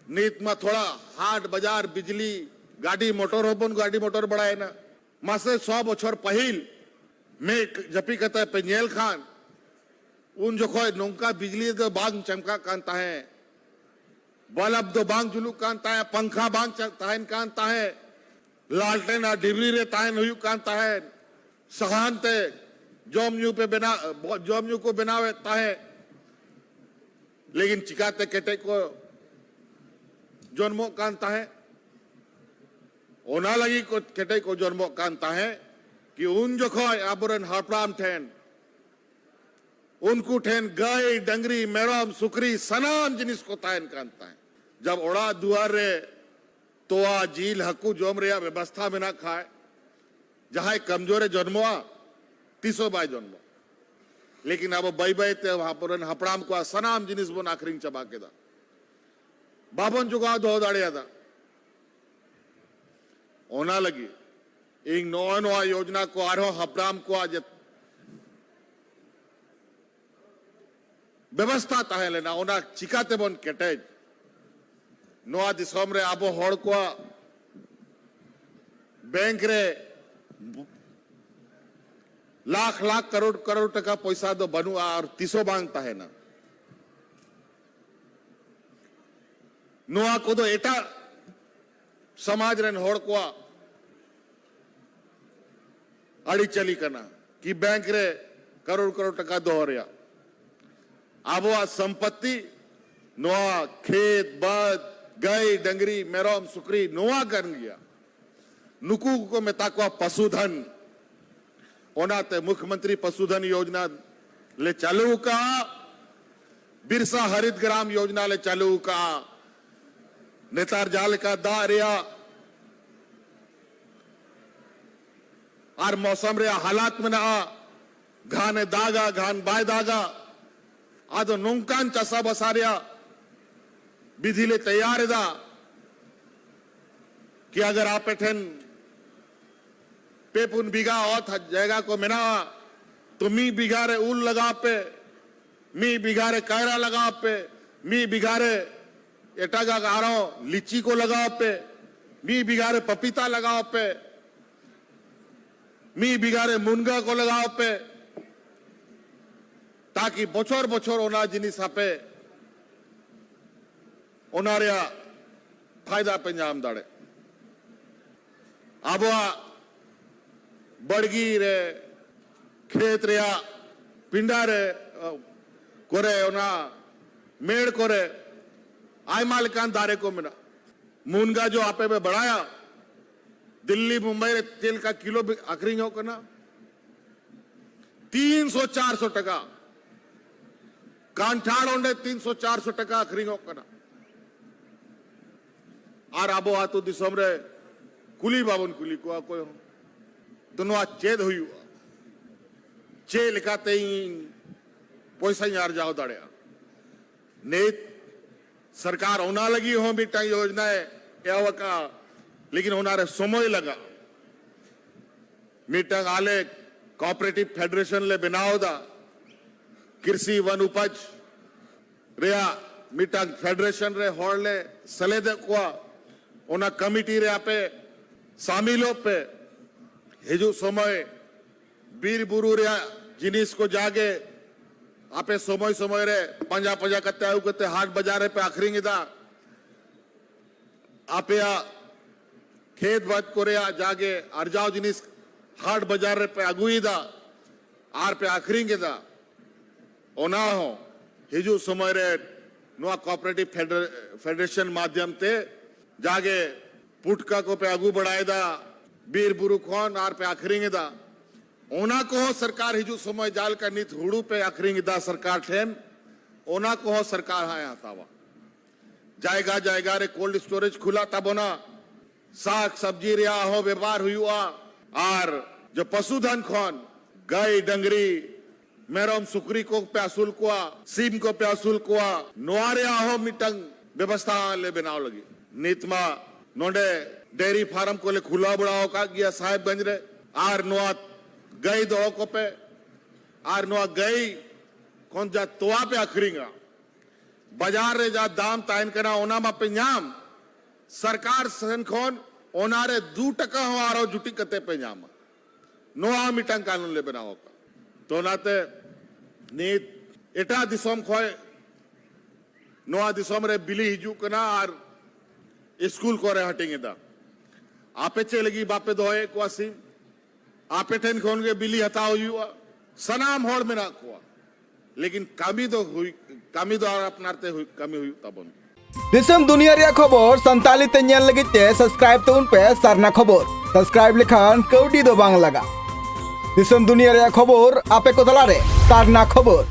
ᱱᱤᱛ ᱢᱟ ᱛᱷᱚᱲᱟ ᱦᱟᱴ ᱵᱟᱡᱟᱨ, ᱵᱤᱡᱽᱞᱤ, ᱜᱟᱹᱰᱤ ᱢᱚᱴᱚᱨ ᱦᱚᱸᱵᱚᱱ ᱜᱟᱹᱰᱤ ᱢᱚᱴᱚᱨ ᱵᱟᱲᱟᱭᱮᱱᱟ᱾ ᱢᱟᱥᱮ ᱥᱚ ᱵᱚᱪᱷᱚᱨ ᱯᱟᱹᱦᱤᱞ ᱢᱮᱫ ᱡᱟᱹᱯᱤᱫ ᱠᱟᱛᱮ ᱯᱮ ᱧᱮᱞ ᱠᱷᱟᱱ, ᱩᱱ ᱡᱚᱠᱷᱚᱡ ᱱᱚᱝᱠᱟ ᱵᱤᱡᱽᱞᱤ ᱫᱚ ᱵᱟᱝ ᱪᱟᱢᱠᱟᱜ ᱠᱟᱱ ᱛᱟᱦᱮᱸᱫ, ᱵᱟᱞᱵ ᱫᱚ ᱵᱟᱝ ᱡᱩᱞᱩᱜ ᱠᱟᱱ ᱛᱟᱦᱮᱸᱫ, ᱯᱟᱝᱠᱷᱟ ᱵᱟᱝ ᱪᱟ-, ᱛᱟᱦᱮᱱ ᱠᱟᱱ ᱛᱟᱦᱮᱸᱫ, ᱞᱟᱞᱴᱮᱱ ᱟᱨ ᱰᱤᱵᱨᱤ ᱨᱮ ᱛᱟᱦᱮᱱ ᱦᱩᱭᱩᱜ ᱠᱟᱱ ᱛᱟᱦᱮᱸᱫ, ᱥᱟᱦᱟᱱ ᱛᱮ ᱡᱚᱢ ᱧᱩ ᱯᱮ ᱵᱮᱱᱟᱣ, ᱡᱚᱢ ᱧᱩ ᱠᱚ ᱵᱮᱱᱟᱣᱮᱫ ᱛᱟᱦᱮᱸᱫ᱾ ᱞᱮᱠᱤᱱ ᱪᱤᱠᱟᱛᱮ ᱠᱮᱴᱮᱡ ᱠᱚ ᱡᱚᱱᱢᱚᱜ ᱠᱟᱱ ᱛᱟᱦᱮᱸᱫ? ᱚᱱᱟ ᱞᱟᱹᱜᱤᱫ ᱠᱚ ᱠᱮᱴᱮᱡ ᱠᱚ ᱡᱚᱱᱢᱚᱜ ᱠᱟᱱ ᱛᱟᱦᱮᱸᱫ ᱠᱤ ᱩᱱ ᱡᱚᱠᱷᱚᱡ ᱟᱵᱚᱨᱮᱱ ᱦᱟᱯᱲᱟᱢ ᱴᱷᱮᱱ, ᱩᱱᱠᱩ ᱴᱷᱮᱱ ᱜᱟᱹᱭ, ᱰᱟᱹᱝᱨᱤ, ᱢᱮᱨᱚᱢ, ᱥᱩᱠᱨᱤ, ᱥᱟᱱᱟᱢ ᱡᱤᱱᱤᱥ ᱠᱚ ᱛᱟᱦᱮᱱ ᱠᱟᱱ ᱛᱟᱦᱮᱸᱫ᱾ ᱡᱟᱵ ᱚᱲᱟᱜ ᱫᱩᱣᱟᱨ ᱨᱮ ᱛᱚᱣᱟ, ᱡᱤᱞ, ᱦᱟᱹᱠᱩ ᱡᱚᱢ ᱨᱮᱭᱟᱜ ᱵᱮᱵᱚᱥᱛᱷᱟ ᱢᱮᱱᱟᱜ ᱠᱷᱟᱡ, ᱡᱟᱦᱟᱸᱭ ᱠᱚᱢᱡᱳᱨᱮ ᱡᱚᱱᱢᱚᱜᱼᱟ, ᱛᱤᱥ ᱦᱚᱸ ᱵᱟᱭ ᱡᱚᱱᱢᱚᱜᱼᱟ᱾ ᱞᱮᱠᱤᱱ ᱟᱵᱚ ᱵᱟᱹᱭ ᱵᱟᱹᱭ ᱛᱮ ᱟᱵᱚᱨᱮᱱ ᱦᱟᱯᱲᱟᱢ ᱠᱚᱣᱟᱜ ᱥᱟᱱᱟᱢ ᱡᱤᱱᱤᱥ ᱵᱚᱱ ᱟᱹᱠᱷᱨᱤᱧ ᱪᱟᱵᱟ ᱠᱮᱫᱟ, ᱵᱟᱵᱚᱱ ᱡᱚᱜᱟᱣ ᱫᱚᱦᱚ ᱫᱟᱲᱮᱭᱟᱫᱟ᱾ ᱚᱱᱟ ᱞᱟᱹᱜᱤᱫ ᱤᱧ ᱱᱚᱜᱼᱚᱭ ᱱᱚᱣᱟ ᱭᱳᱡᱽᱱᱟ ᱠᱚ ᱟᱨᱦᱚᱸ ᱦᱟᱯᱲᱟᱢ ᱠᱚᱣᱟᱜ ᱡᱮ ᱵᱮᱵᱚᱥᱛᱷᱟ ᱛᱟᱦᱮᱸ ᱞᱮᱱᱟ, ᱚᱱᱟ ᱪᱤᱠᱟᱹ ᱛᱮᱵᱚᱱ ᱠᱮᱴᱮᱡ? ᱱᱚᱣᱟ ᱫᱤᱥᱚᱢ ᱨᱮ ᱟᱵᱚ ᱦᱚᱲ ᱠᱚᱣᱟᱜ ᱵᱮᱝᱠ ᱨᱮ ᱞᱟᱠᱷ ᱞᱟᱠᱷ, ᱠᱟᱨᱳᱲ ᱠᱟᱨᱳᱲ ᱴᱟᱠᱟ ᱯᱚᱭᱥᱟ ᱫᱚ ᱵᱟᱹᱱᱩᱜᱼᱟ ᱟᱨ ᱛᱤᱥ ᱦᱚᱸ ᱵᱟᱝ ᱛᱟᱦᱮᱱᱟ᱾ ᱱᱚᱣᱟ ᱠᱚᱫᱚ ᱮᱴᱟᱜ ᱥᱚᱢᱟᱡᱽ ᱨᱮᱱ ᱦᱚᱲ ᱠᱚᱣᱟᱜ ᱟᱹᱨᱤᱪᱟᱹᱞᱤ ᱠᱟᱱᱟ ᱠᱤ ᱵᱮᱝᱠ ᱨᱮ ᱠᱟᱨᱳᱲ ᱠᱟᱨᱳᱲ ᱴᱟᱠᱟ ᱫᱚᱦᱚ ᱨᱮᱭᱟᱜ᱾ ᱟᱵᱚᱣᱟᱜ ᱥᱚᱢᱯᱚᱛᱤ, ᱱᱚᱣᱟ ᱠᱷᱮᱛ, ᱵᱟᱹᱫᱽ, ᱜᱟᱹᱭ, ᱰᱟᱹᱝᱨᱤ, ᱢᱮᱨᱚᱢ, ᱥᱩᱠᱨᱤ, ᱱᱚᱣᱟ ᱠᱟᱱ ᱜᱮᱭᱟ᱾ ᱱᱩᱠᱩ ᱠᱚᱠᱚ ᱢᱮᱛᱟ ᱠᱚᱣᱟ ᱯᱚᱥᱩᱫᱷᱚᱱ᱾ ᱚᱱᱟᱛᱮ ᱢᱩᱠᱷᱭᱚᱢᱚᱱᱛᱨᱤ ᱯᱚᱥᱩᱫᱷᱚᱱ ᱭᱳᱡᱽᱱᱟ ᱞᱮ ᱪᱟᱹᱞᱩ ᱟᱠᱟᱫᱼᱟ, ᱵᱤᱨᱥᱟ ᱦᱚᱨᱤᱛ ᱜᱨᱟᱢ ᱭᱳᱡᱽᱱᱟ ᱞᱮ ᱪᱟᱹᱞᱩ ᱟᱠᱟᱫᱼᱟ᱾ ᱱᱮᱛᱟᱨ ᱡᱟᱦᱟᱸ ᱞᱮᱠᱟ ᱫᱟᱜ ᱨᱮᱭᱟᱜ ᱟᱨ ᱢᱚᱥᱚᱢ ᱨᱮᱭᱟᱜ ᱦᱟᱞᱟᱛ ᱢᱮᱱᱟᱜᱼᱟ, ᱜᱷᱟᱱᱮ ᱫᱟᱜᱟ, ᱜᱷᱟᱱ ᱵᱟᱭ ᱫᱟᱜᱟ, ᱟᱫᱚ ᱱᱚᱝᱠᱟᱱ ᱪᱟᱥᱟᱵᱟᱥᱟ ᱨᱮᱭᱟᱜ ᱵᱤᱫᱷᱤ ᱞᱮ ᱛᱮᱭᱟᱨ ᱮᱫᱟ ᱠᱤ ᱟᱜᱟᱨ ᱟᱯᱮ ᱴᱷᱮᱱ ᱯᱮ ᱯᱩᱱ ᱵᱤᱜᱷᱟ ᱚᱛ ᱡᱟᱭᱜᱟ ᱠᱚ ᱢᱮᱱᱟᱜᱼᱟ, ᱛᱚ ᱢᱤᱫ ᱵᱤᱜᱷᱟ ᱨᱮ ᱩᱞ ᱞᱟᱜᱟᱣ ᱯᱮ, ᱢᱤᱫ ᱵᱤᱜᱷᱟ ᱨᱮ ᱠᱟᱭᱨᱟ ᱞᱟᱜᱟᱣ ᱯᱮ, ᱢᱤᱫ ᱵᱤᱜᱷᱟ ᱨᱮ ᱮᱴᱟᱜᱟᱜ ᱟᱨᱚ ᱞᱤᱪᱤ ᱠᱚ ᱞᱟᱜᱟᱣ ᱯᱮ, ᱢᱤᱫ ᱵᱤᱜᱷᱟ ᱨᱮ ᱯᱟᱯᱤᱛᱟ ᱞᱟᱜᱟᱣ ᱯᱮ, ᱢᱤᱫ ᱵᱤᱜᱷᱟ ᱨᱮ ᱢᱩᱱᱜᱟᱹ ᱠᱚ ᱞᱟᱜᱟᱣ ᱯᱮ, ᱛᱟᱠᱤ ᱵᱚᱪᱷᱚᱨ ᱵᱚᱪᱷᱚᱨ ᱚᱱᱟ ᱡᱤᱱᱤᱥ ᱟᱯᱮ ᱚᱱᱟ ᱨᱮᱭᱟᱜ ᱯᱷᱟᱭᱫᱟ ᱯᱮ ᱧᱟᱢ ᱫᱟᱲᱮ᱾ ᱟᱵᱚᱣᱟᱜ ᱵᱟᱲᱜᱤ ᱨᱮ, ᱠᱷᱮᱛ ᱨᱮᱭᱟᱜ ᱯᱤᱸᱰᱟ ᱨᱮ, ᱠᱚᱨᱮ, ᱚᱱᱟ ᱢᱮᱲ ᱠᱚᱨᱮ ᱟᱭᱢᱟ ᱞᱮᱠᱟᱱ ᱫᱟᱨᱮ ᱠᱚ ᱢᱮᱱᱟᱜᱼᱟ᱾ ᱢᱩᱱᱜᱟ ᱡᱚ ᱟᱯᱮ ᱯᱮ ᱵᱟᱲᱟᱭᱟ, ᱫᱤᱞᱞᱤ ᱢᱩᱢᱵᱟᱭ ᱨᱮ ᱪᱮᱫ ᱞᱮᱠᱟ ᱠᱤᱞᱳ ᱵᱤ-, ᱟᱠᱷᱨᱤᱧᱚᱜ ᱠᱟᱱᱟ? ᱛᱤᱱᱥᱚ ᱪᱟᱨᱥᱚ ᱴᱟᱠᱟ᱾ ᱠᱟᱱᱴᱷᱟᱲ ᱚᱸᱰᱮ ᱛᱤᱱᱥᱚ ᱪᱟᱨᱥᱚ ᱴᱟᱠᱟ ᱟᱠᱷᱨᱤᱧᱚᱜ ᱠᱟᱱᱟ᱾ ᱟᱨ ᱟᱵᱚ ᱟᱹᱛᱩ ᱫᱤᱥᱚᱢ ᱨᱮ ᱠᱩᱞᱤ ᱵᱟᱵᱚᱱ ᱠᱩᱞᱤ ᱠᱚᱣᱟ ᱚᱠᱚᱭ ᱦᱚᱸ᱾ ᱛᱚ ᱱᱚᱣᱟ ᱪᱮᱫ ᱦᱩᱭᱩᱜᱼᱟ? ᱪᱮᱫ ᱞᱮᱠᱟᱛᱮ ᱤᱧ ᱯᱚᱭᱥᱟᱧ ᱟᱨᱡᱟᱣ ᱫᱟᱲᱮᱭᱟᱜᱼᱟ? ᱱᱤᱛ ᱥᱚᱨᱠᱟᱨ ᱚᱱᱟ ᱞᱟᱹᱜᱤᱫ ᱦᱚᱸ ᱢᱤᱫᱴᱟᱝ ᱭᱳᱡᱽᱱᱟᱭ ᱮᱦᱚᱵ ᱟᱠᱟᱫᱼᱟ, ᱞᱮᱠᱤᱱ ᱚᱱᱟᱨᱮ ᱥᱚᱢᱚᱭ ᱞᱟᱜᱟᱜ᱾ ᱢᱤᱫᱴᱟᱝ ᱟᱞᱮ ᱠᱚᱚᱯᱟᱨᱮᱴᱤᱵᱷ ᱯᱷᱮᱰᱟᱨᱮᱥᱚᱱ ᱞᱮ ᱵᱮᱱᱟᱣ ᱮᱫᱟ, ᱠᱨᱤᱥᱤ ᱵᱚᱱ ᱩᱯᱟᱡᱽ ᱨᱮᱭᱟᱜ ᱢᱤᱫᱴᱟᱝ ᱯᱷᱮᱰᱟᱨᱮᱥᱚᱱ ᱨᱮ ᱦᱚᱲ ᱞᱮ ᱥᱮᱞᱮᱫᱮᱫ ᱠᱚᱣᱟ᱾ ᱚᱱᱟ ᱠᱚᱢᱤᱴᱤ ᱨᱮ ᱟᱯᱮ ᱥᱟᱢᱤᱞᱚᱜ ᱯᱮ᱾ ᱦᱤᱡᱩᱜ ᱥᱚᱢᱚᱭ ᱵᱤᱨ ᱵᱩᱨᱩ ᱨᱮᱭᱟᱜ ᱡᱤᱱᱤᱥ ᱠᱚ ᱡᱟᱜᱮ ᱟᱯᱮ ᱥᱚᱢᱚᱭ ᱥᱚᱢᱚᱭ ᱨᱮ ᱯᱟᱸᱡᱟ ᱯᱟᱸᱡᱟ ᱠᱟᱛᱮ ᱟᱹᱜᱩ ᱠᱟᱛᱮ ᱦᱟᱴ ᱵᱟᱡᱟᱨ ᱨᱮᱯᱮ ᱟᱠᱷᱨᱤᱧ ᱮᱫᱟ᱾ ᱟᱯᱮᱭᱟᱜ ᱠᱷᱮᱛ ᱵᱟᱫ ᱠᱚᱨᱮᱭᱟᱜ ᱡᱟᱜᱮ ᱟᱨᱡᱟᱣ ᱡᱤᱱᱤᱥ ᱦᱟᱴ ᱵᱟᱡᱟᱨ ᱨᱮᱯᱮ ᱟᱹᱜᱩᱭᱮᱫᱟ ᱟᱨ ᱯᱮ ᱟᱠᱷᱨᱤᱧ ᱮᱫᱟ, ᱚᱱᱟ ᱦᱚᱸ ᱦᱤᱡᱩᱜ ᱥᱚᱢᱚᱭ ᱨᱮ ᱱᱚᱣᱟ ᱠᱚᱚᱯᱟᱨᱮᱴᱤᱵᱷ ᱯᱷᱮᱰᱟᱨᱮᱥᱚᱱ ᱢᱟᱫᱽᱫᱷᱚᱢ ᱛᱮ ᱡᱟᱜᱮ ᱯᱩᱴᱠᱟ ᱠᱚᱯᱮ ᱟᱹᱜᱩ ᱵᱟᱲᱟᱭᱮᱫᱟ ᱵᱤᱨ ᱵᱩᱨᱩ ᱠᱷᱚᱱ ᱟᱨ ᱯᱮ ᱟᱠᱷᱨᱤᱧ ᱮᱫᱟ, ᱚᱱᱟ ᱠᱚᱦᱚᱸ ᱥᱚᱨᱠᱟᱨ ᱦᱤᱡᱩᱜ ᱥᱚᱢᱚᱭ ᱡᱟᱦᱟᱸ ᱞᱮᱠᱟ ᱱᱤᱛ ᱦᱩᱲᱩ ᱯᱮ ᱟᱠᱷᱨᱤᱧ ᱮᱫᱟ ᱥᱚᱨᱠᱟᱨ ᱴᱷᱮᱱ, ᱚᱱᱟ ᱠᱚᱦᱚᱸ ᱥᱚᱨᱠᱟᱨ ᱦᱟᱸᱜ ᱮ ᱦᱟᱛᱟᱣᱟ᱾ ᱡᱟᱭᱜᱟ ᱡᱟᱭᱜᱟ ᱨᱮ ᱠᱳᱞᱰ ᱥᱴᱳᱨᱮᱡᱽ ᱠᱷᱩᱞᱟᱜ ᱛᱟᱵᱚᱱᱟ, ᱥᱟᱠ ᱥᱚᱵᱽᱡᱤ ᱨᱮᱭᱟᱜ ᱦᱚᱸ ᱵᱮᱵᱷᱟᱨ ᱦᱩᱭᱩᱜᱼᱟ᱾ ᱟᱨ ᱡᱚ ᱯᱚᱥᱩᱫᱷᱚᱱ ᱠᱷᱚᱱ ᱜᱟᱹᱭ ᱰᱟᱝᱨᱤ ᱢᱮᱨᱚᱢ ᱥᱩᱠᱨᱤ ᱠᱚ ᱯᱮ ᱟᱹᱥᱩᱞ ᱠᱚᱣᱟ, ᱥᱤᱢ ᱠᱚ ᱯᱮ ᱟᱹᱥᱩᱞ ᱠᱚᱣᱟ, ᱱᱚᱣᱟ ᱨᱮᱭᱟᱜ ᱦᱚᱸ ᱢᱤᱫᱴᱟᱝ ᱵᱮᱵᱚᱥᱛᱷᱟ ᱞᱮ ᱵᱮᱱᱟᱣ ᱞᱟᱹᱜᱤᱫ᱾ ᱱᱤᱛ ᱢᱟ ᱱᱚᱰᱮ ᱰᱮᱭᱨᱤ ᱯᱷᱟᱨᱢ ᱠᱚᱞᱮ ᱠᱷᱩᱞᱟᱹᱣ ᱵᱟᱲᱟ ᱟᱠᱟᱫ ᱜᱮᱭᱟ ᱥᱟᱦᱮᱵᱽᱜᱚᱸᱡᱽ ᱨᱮ, ᱟᱨ ᱱᱚᱣᱟ ᱜᱟᱹᱭ ᱫᱚᱦᱚ ᱠᱚᱯᱮ, ᱟᱨ ᱱᱚᱣᱟ ᱜᱟᱹᱭ ᱠᱷᱚᱱ ᱡᱟ ᱛᱚᱣᱟ ᱯᱮ ᱟᱹᱠᱷᱨᱤᱧᱟ, ᱵᱟᱡᱟᱨ ᱨᱮ ᱡᱟ ᱫᱟᱢ ᱛᱟᱦᱮᱱ ᱠᱟᱱᱟ ᱚᱱᱟ ᱢᱟᱯᱮ ᱧᱟᱢ, ᱥᱚᱨᱠᱟᱨ ᱥᱮᱱ ᱠᱷᱚᱱ ᱚᱱᱟᱨᱮ ᱫᱩ ᱴᱟᱠᱟ ᱦᱚᱸ ᱟᱨᱦᱚᱸ ᱡᱩᱴᱤᱡ ᱠᱟᱛᱮ ᱯᱮ ᱧᱟᱢᱟ᱾ ᱱᱚᱣᱟ ᱢᱤᱫᱴᱟᱝ ᱠᱟᱹᱱᱩᱱ ᱞᱮ ᱵᱮᱱᱟᱣ ᱟᱠᱟᱫ᱾ ᱛᱚ ᱚᱱᱟᱛᱮ ᱱᱤᱛ ᱮᱴᱟᱜ ᱫᱤᱥᱚᱢ ᱠᱷᱚᱱ ᱱᱚᱣᱟ ᱫᱤᱥᱚᱢ ᱨᱮ ᱵᱤᱞᱤ ᱦᱤᱡᱩᱜ ᱠᱟᱱᱟ ᱟᱨ ᱥᱠᱩᱞ ᱠᱚᱨᱮ ᱦᱟᱹᱴᱤᱧ ᱮᱫᱟ᱾ ᱟᱯᱮ ᱪᱮᱫ ᱞᱟᱹᱜᱤᱫ ᱵᱟᱯᱮ ᱫᱚᱦᱚᱭᱮᱫ ᱠᱚᱣᱟ ᱥᱤᱢ? ᱟᱯᱮ ᱴᱷᱮᱱ ᱠᱷᱚᱱ ᱜᱮ ᱵᱤᱞᱤ ᱦᱟᱛᱟᱣ ᱦᱩᱭᱩᱜᱼᱟ᱾ ᱥᱟᱱᱟᱢ ᱦᱚᱲ ᱢᱮᱱᱟᱜ ᱠᱚᱣᱟ, ᱞᱮᱠᱤᱱ ᱠᱟᱹᱢᱤ ᱫᱚ ᱦᱩᱭ, ᱠᱟᱹᱢᱤ ᱫᱚ ᱟᱨ ᱟᱯᱱᱟᱨ ᱛᱮ ᱦᱩᱭ, ᱠᱟᱹᱢᱤ ᱦᱩᱭᱩᱜ ᱛᱟᱵᱚᱱ᱾ ᱫᱤᱥᱚᱢ ᱫᱩᱱᱤᱭᱟᱹ ᱨᱮᱭᱟᱜ ᱠᱷᱚᱵᱚᱨ ᱥᱟᱱᱛᱟᱲᱤ ᱛᱮ ᱧᱮᱞ ᱞᱟᱹᱜᱤᱫ ᱛᱮ ᱥᱟᱵᱥᱠᱨᱟᱭᱤᱵ ᱛᱟᱵᱚᱱ ᱯᱮ ᱥᱟᱨᱱᱟ ᱠᱷᱚᱵᱚᱨ᱾ ᱥᱟᱵᱥᱠᱨᱟᱭᱤᱵ ᱞᱮᱠᱷᱟᱱ ᱠᱟᱹᱣᱰᱤ ᱫᱚ ᱵᱟᱝ ᱞᱟᱜᱟᱜ᱾ ᱫᱤᱥᱚᱢ ᱫᱩᱱᱤᱭᱟᱹ ᱨᱮᱭᱟᱜ ᱠᱷᱚᱵᱚᱨ ᱟᱯᱮ ᱠᱚ ᱛᱟᱞᱟᱨᱮ ᱥᱟᱨᱱᱟ ᱠᱷᱚᱵᱚᱨ᱾